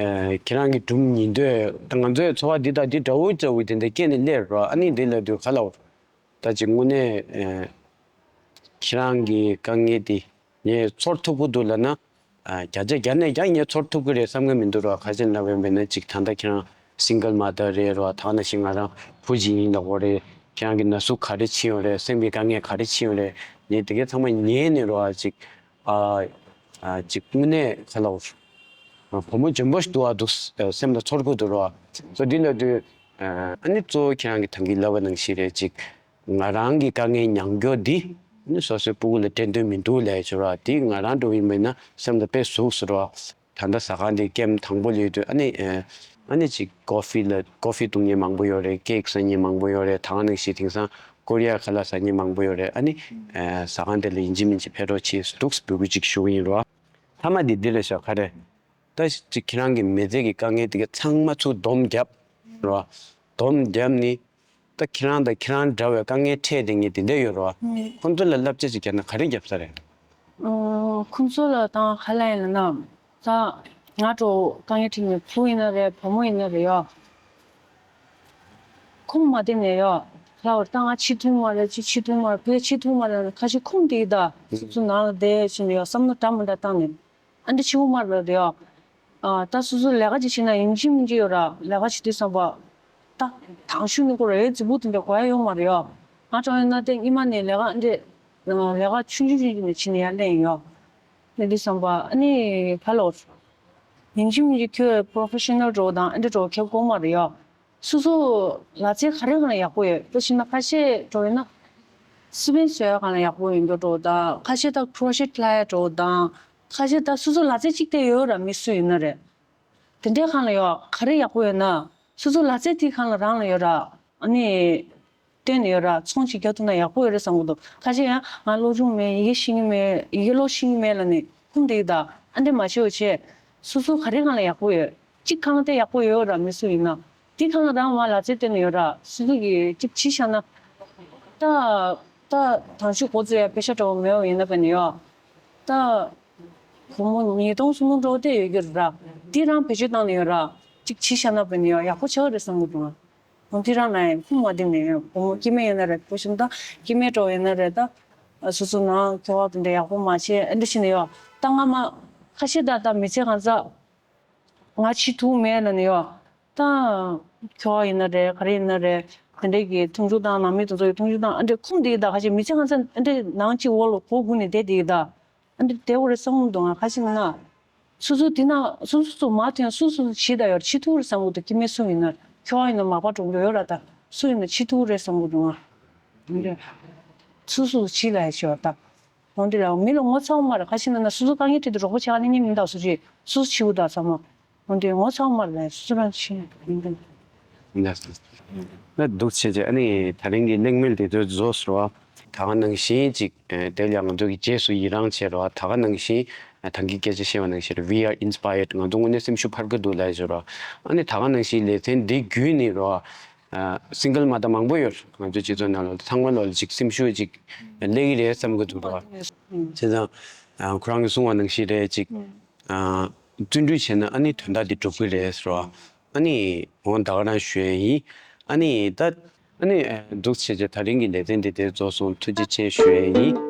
ཨ་ཁྱེད་རང་གི་སྒྲུང་ཉིན་དུས་ད་ང་ཚོའི་འཚོ་བ་འདི་དང་འདི་འདྲ་བོ་འདྲ་བོ་དེ་འདྲ་སྐྱེས་ནས་སླེབས་ར་ཨ་ནི་འདི་ལ་དུས་ག་ལ་བར་ད་ཅིག་དངོས་གནས་ཁྱེད་རང་གི་དཀའ་ངལ་དེ། ངས་ཚོར་ཐུབ་ཀྱི་འདུག་ལབ་ན། ཨ་བརྒྱ་ཆ་བརྒྱ་ནས་བརྒྱ་ངས་ཚོར་ཐུབ་ཀྱི་རེད་བསམ་གྱི་མི་འདུག་རོགས། ཁ་ཆེ་ལབ་པ་ཡིན་ན་ཅིག་ད་ལྟ་ཁྱེད་རང་སིང་གལ་མ་དར་རེད་རོགས། ད་ནང་བཞིན་ང་རང་བུ་གཅིག་ཡིན་ལབ་དགོས་རེད། ཁྱེད་རང་གི་ན་ཟུག་ག་རེ་ཕྱིན་ཡོད་རེད། སེམས་ཀྱི་དཀའ་ངལ་ག་རེ་ཕྱིན་ཡོད་རེད། ངས་དེ་གའི་ཚང་མ་ཉན་ནས་རོགས་ཅིག་ཨ་ཨ་ཅིག་དངོས་གནས་ག་ལབ་དགོས་རེད། བུ་མོ་འཇོན་པོ་ཞིག་འདུག་ཨ་འདུག་སེམས་ལ་ཚོར་གྱི་འདུག་རོགས། སོ་འདི་ལབ་དུས་ཨ་ནི་གཙོ་བོ་ཁྱེད་རང་གི་ད་གིན་ལབ་པ་ནང་བཞིན་རེད་ཅིག་ང་རང་གི་དཀའ་ངལ་མྱངས་རྒྱུ་འདི་ནི་སོ་སོའི་སྤུ་གུ་ལ་སྤྲད་འདོད་མི་འདུག་ལས་བྱུང་ར། དེ་ང་རང་འགྲོ་ཡིན་པས་ན་སེམས་ལ་དཔེ་ཟུག་སུ་རོ། ད་ལྟ་ཟ་ཁང་དེ་ཀེམ་དང་པོ་ལས་དུས་ཨ་ནི་ཨ་ནི་ཅིག་ཀོ་ཧྥི་ལ་ཀོ་ཧྥི་བཏུང་མཁན་མང་པོ་ཡོད་རེད། ཀེག་ཟ་མཁན་མང་པོ་ཡོད་རེད། ད་ག་ནང་བཞིན་དེང་སང་ཀོ་རི་ཡ་ཁ་ལག་ཟ་མཁན་མང་པོ་ཡོད་རེད། ཨ་ནི་ཟ་ཁང་དེ་ལ་ཡིན་གཅིག་མིན་གཅིག་ཕེབས་རོགས་བྱེད་འདུག་སེ་འབོད་སྐུལ་ཅིག་ཞུ་གི་ཡིན་རོ། མཐའ་མ་དེ་འདི་རེད་ཤག་ག་རེ། ད་ཅིག་ཁྱེད་རང་གི་མི་ཚེ་གི་དཀའ་ངལ་དེ་ག་ཚང་མ་ཚུར་སྡོམ་བརྒྱབ་རོ། སྡོམ་བརྒྱབ་ནི། ད་ཁྱེད་རང་དང་ཁྱེད་རང་འདྲ་བའི་དཀའ་ངལ་འཕྲད་དེ་ངས་དེ་འདྲ་ཡོད་རོ། ཁོང་ཚོ་ལ་བསླབ་བྱ་ཅིག་བརྒྱབ་ན་ག་རེ་བརྒྱབ་ས་རེད། ཁོང་ཚོ་ལ་ད་ག་ལ་ཡིན་ན་ད་ང་འགྲོ་དཀའ་ངལ་འཕྲད་ནས་བུ་ཡིན་ན་རེད་བུ་མོ་ཡིན་ན་རེད་ཡོ། ཁོང་མ་བསྡད་ནས་ཡོ། ལྷ་བར་ད་ང་ཕྱི་ཐུང་མ་རེད་ཅི་ཕྱི་ཐུང་མ་རེད་བུ་ཕྱི་ཐུང་མ་རེད་ཁ་ཤས་ཁོང་དེ་ཡི་ད་སོ་སོ་ནང་ལ་བསྡད་བྱས་ནས་ཡོ་བསམ་བློ་འདྲ་མི་འདྲ་བཏང་ནས། ཨ་འདྲ་ཆེ་བོ་མར་བབས་དེ་ཡོ། ཨ་ད་སོ་སོ་ལས་ཀ་ཅིག་བྱེད་ན་ཡིན་གཅིག་མིན་གཅིག་ཡོད་ར་ལས་ཀ་བྱེད་དུས་བསམ་པ། ད་དང་ཤུལ་ནི་ཁོ་ར་ཡོད་རྫི་བུ་དེ་འདྲ་གོ་ཡ་ཡོད་མ་རེད་ཡོ། ང་ཅང་ཡོད་ན་དེ་ཉི་མ་ནས་ལས་ཀ་འདྲ། ལས་ཀ་ཆུང་ཆུང་ཆུང་ཆུང་ནས་བྱེད་ནས་ཡར་སླེབས་ཡིན་ཡོ། ལས་དུས་བསམ་པ་ཨ་ནི་ག་ལོར། ཡིན་གཅིག་མིན་གཅིག་ཁྱོད་པོ་རོ་ཕེ་ཤ་ནལ་འགྲོ་དང་ཨ་འདྲ་འགྲོ་ཁྱབ་གོ་མ་རེད་ཡོ། སོ་སོ་ལ་རྩེ་ག་རེ་གང་ལ་ཡག་པོ་ཡོད་དཔེ་བྱས་ན་ཁ་ཤས་འགྲོ་ཡོད་ན། སི་པན་བཟོ་ཡ་སྒང་ལ་ཡག་པོ་ཡོད་མཁན་འདྲ་བོ་དང་། ཁ་ཤས་ད་ཁྲོ་ཤེཊ་ལབ་ཡ་འདྲ་བོ་དང་། ཁ་ཤས་ད་སོ་སོ་ལག་རྩལ་གཅིག་དེ་ཡོད་ར། མི་སུ་ཡིན་ན་རེད། དེ་འདྲའི་སྒང་ལ་ཡོད། ག་རེ་ཡག་པོ་ཡོད་ན། སོ་སོ་ལག་རྩལ་དེའི་སྒང་ལ་རང་ལ་ཡོད་ར། ཨ་ནི། བརྟེན་ནས་ཡོད་ར། ཚོང་ཅིག་རྒྱག་ཐུབ་ན་ཡག་པོ་ཡོད་རེད་བསམ་གྱི་འདུག་ཁ་ཤས་ཡང་ང་སློབ་སྦྱོང་མེད། ཡི་གེ་ཤེས་ཀྱི་མེད། ཡི་གེ་ཀློག་ཤེས་ཀྱི་མེད་ལབ་ནས་ཁུངས་འདེད་ད། ཨ་འདྲ་མ་བྱེད་བྱས། སོ་སོ་ག་རེ་སྒང་ལ་ཡག་པོ་ཡོད། གཅིག་སྒང་ལ་དེ་ཡག་པོ་ཡོད་ར། མི་སུ་ཡིན་ན། དེ་སྒང་ལ་རང་མ་ལག་རྩལ་བརྟེན་ནས་ཡོད་ར། སོ་སོ་གིས་གཅིག་བྱས་བཞག་ན། ད། ད་དང་ཤོས་འགོ་བཙུགས་ཡ་པེ་ཤ་འདྲ་བོ་མེད་པ་ཡིན་ན་བས་ནས་ཡོད། ད། སྒོར་མོ་ཉིས་སྟོང་སུམ་སྟོང་འདྲ་བོ་དེ་ཡོད་ཀྱི་རེད་ར། དེ་རང་བེད་སྤྱོད་བཏང་ནས་ཡོད་ར། གཅིག་བྱས་བཞག་ན་བས་ནས་ཡོད། ཡག་པོ་ཆགས་ཀྱི་རེད་བསམ་གྱི་འདུག་ང་། འོ་དེ་རང་ན་ཡང་ཁུངས་མ་འདེད་ནས་ཡོད། སྒོར་མོ་སྐྱེ་དམན་ཡིན་ན་རེད། དཔེ་བཞིན་ད་སྐྱེ་དམན་འདྲ་བོ་ཡིན་ན་རེད། ད་སོ་སོ་ནང་ཁྱོ་ག་དེ་འདྲ་ཡག་པོ་མ་བྱས། ཨ་འདྲ་བྱས་ནས་ཡོད། ད་སྔ་མ་ཁ་ཤས་ད་ད་མི་ཚེ་གང་ཚ། ང་བྱེད་ཐུབ་མེད་ལབ་ནས་ཡོད། ད་ཁྱོ་ག་ཡིན་ན་རེད། ག་རེ་ཡིན་ན་རེད། དེ་འདྲས་ཀྱི་མཐོང་ཆུང་དང་། ནང་མི་དེ་ཚོ་ཡི་མཐོང་ཆུང་དང་། ཨ་འདྲས་ཁུངས་འདེད་ད། ཁ་ཤས་མི་ཚེ་གང་ཚ་ཨ་འདྲས་ནང་གཅིག་འོག་ལ་སྒོ་སྒུར་ནས་བསྡད་བསྡད་ད། ཨ་འདྲས་བསྡད་དགོས་རེད་བསམ་གྱི་འདུག་ང་། ཁ་ཤས་ན་སོ་སོ་དེ་ན་སོ་སོ་སོ་མ་ཐོན། སོ་སོ་བྱེད་ད་ཡོད། བྱེད་ཐུབ་རེད་བསམ་གྱི་འདུག་སྐྱེ་དམན་སུ་ཡིན་ན། ཁྱོ་ག་ཡིན་ན། མ་པ་གྲོང་ཁྱེར་ཡོད་ར། ད་སུ་ཡིན་ན་བྱེད་ཐུབ་རེད་བསམ་གྱི་འདུག་ང་། སོ་སོ་བྱེད་ལ་ཡ་ཤོར་ད། འོན་ཏེ་ལ་མི་ལ་ངོ་ཚ་བ་མ་རེད། ཁ་ཤས་ན་ན་སོ་སོ་དཀའ་ངལ་འཕྲད་དུས་རོགས་པ་བྱེད་ག་ནི་མི་འདུག་སོ་སོ་བྱེད་དགོས་ད་བསམ་མོ། འོན་ཏེ་ངོ་ཚ་བ་མ་རེད། སོ་སོ་རང་བྱེད་ཡིན་ད། ན་འདུག་བྱས་བྱས། ཨ་ནི་ད་རིང་གི་གླེང་མོལ་དེ་ཚོ་རྫོགས་སོང་བ། ད་ག་ནང་བཞིན་ཅིག་ཨ་དེ་ལ་ང་ཚོ་གི་རྗེས་སུ་ཡི་རང་བྱེད་རོགས། ད་ག་ནང་བཞིན་ཨ་ད་གིན་སྐད་ཆ་བཤད་པ་ནང་བཞིན་We are inspired. ང་ཚོ་དངོས་གནས་སེམས་ཤུགས་འཕར་གི་འདུག་ལབ་བྱས་རོགས། ཨ་ནི་ད་ག་ནང་བཞིན་ལེ་ཚན་འདི་བརྒྱུད་ནས་རོགས། ཨ་སིང་གལ་མ་དང་མང་པོ་ཡོད། ང་ཚོ་སྤྱི་ཚོགས་ནང་ལ་ཚང་མ་ལོ་ལ་ཅིག་སེམས་ཤུགས་ཅིག་སླེབས་ཀྱི་རེད་བསམ་གྱི་འདུག་ར། བྱས་ཙང་ཨ་ཁོ་རང་གིས་གསུངས་པ་ནང་བཞིན་རེད་ཅིག་ཨ་བརྩོན་འགྲུས་བྱས་ན་ཨ་ནི་དོན་དག་འདི་འགྲུབ་ཀྱི་རེད་ཟེར་བ། ཨ་ནི་འོ་ད་ག་རང་ཞུ་ཡས་ཡིན། ཨ་ནི་ད་ཨ་ནི་ཨ་འདུག་བྱས་བྱས་ད་རིང་གི་ལེ་ཚན་འདི་དེར་རྫོགས་སོང་། ཐུགས་རྗེ་ཆེ་ཞུ་ཡས་ཡིན།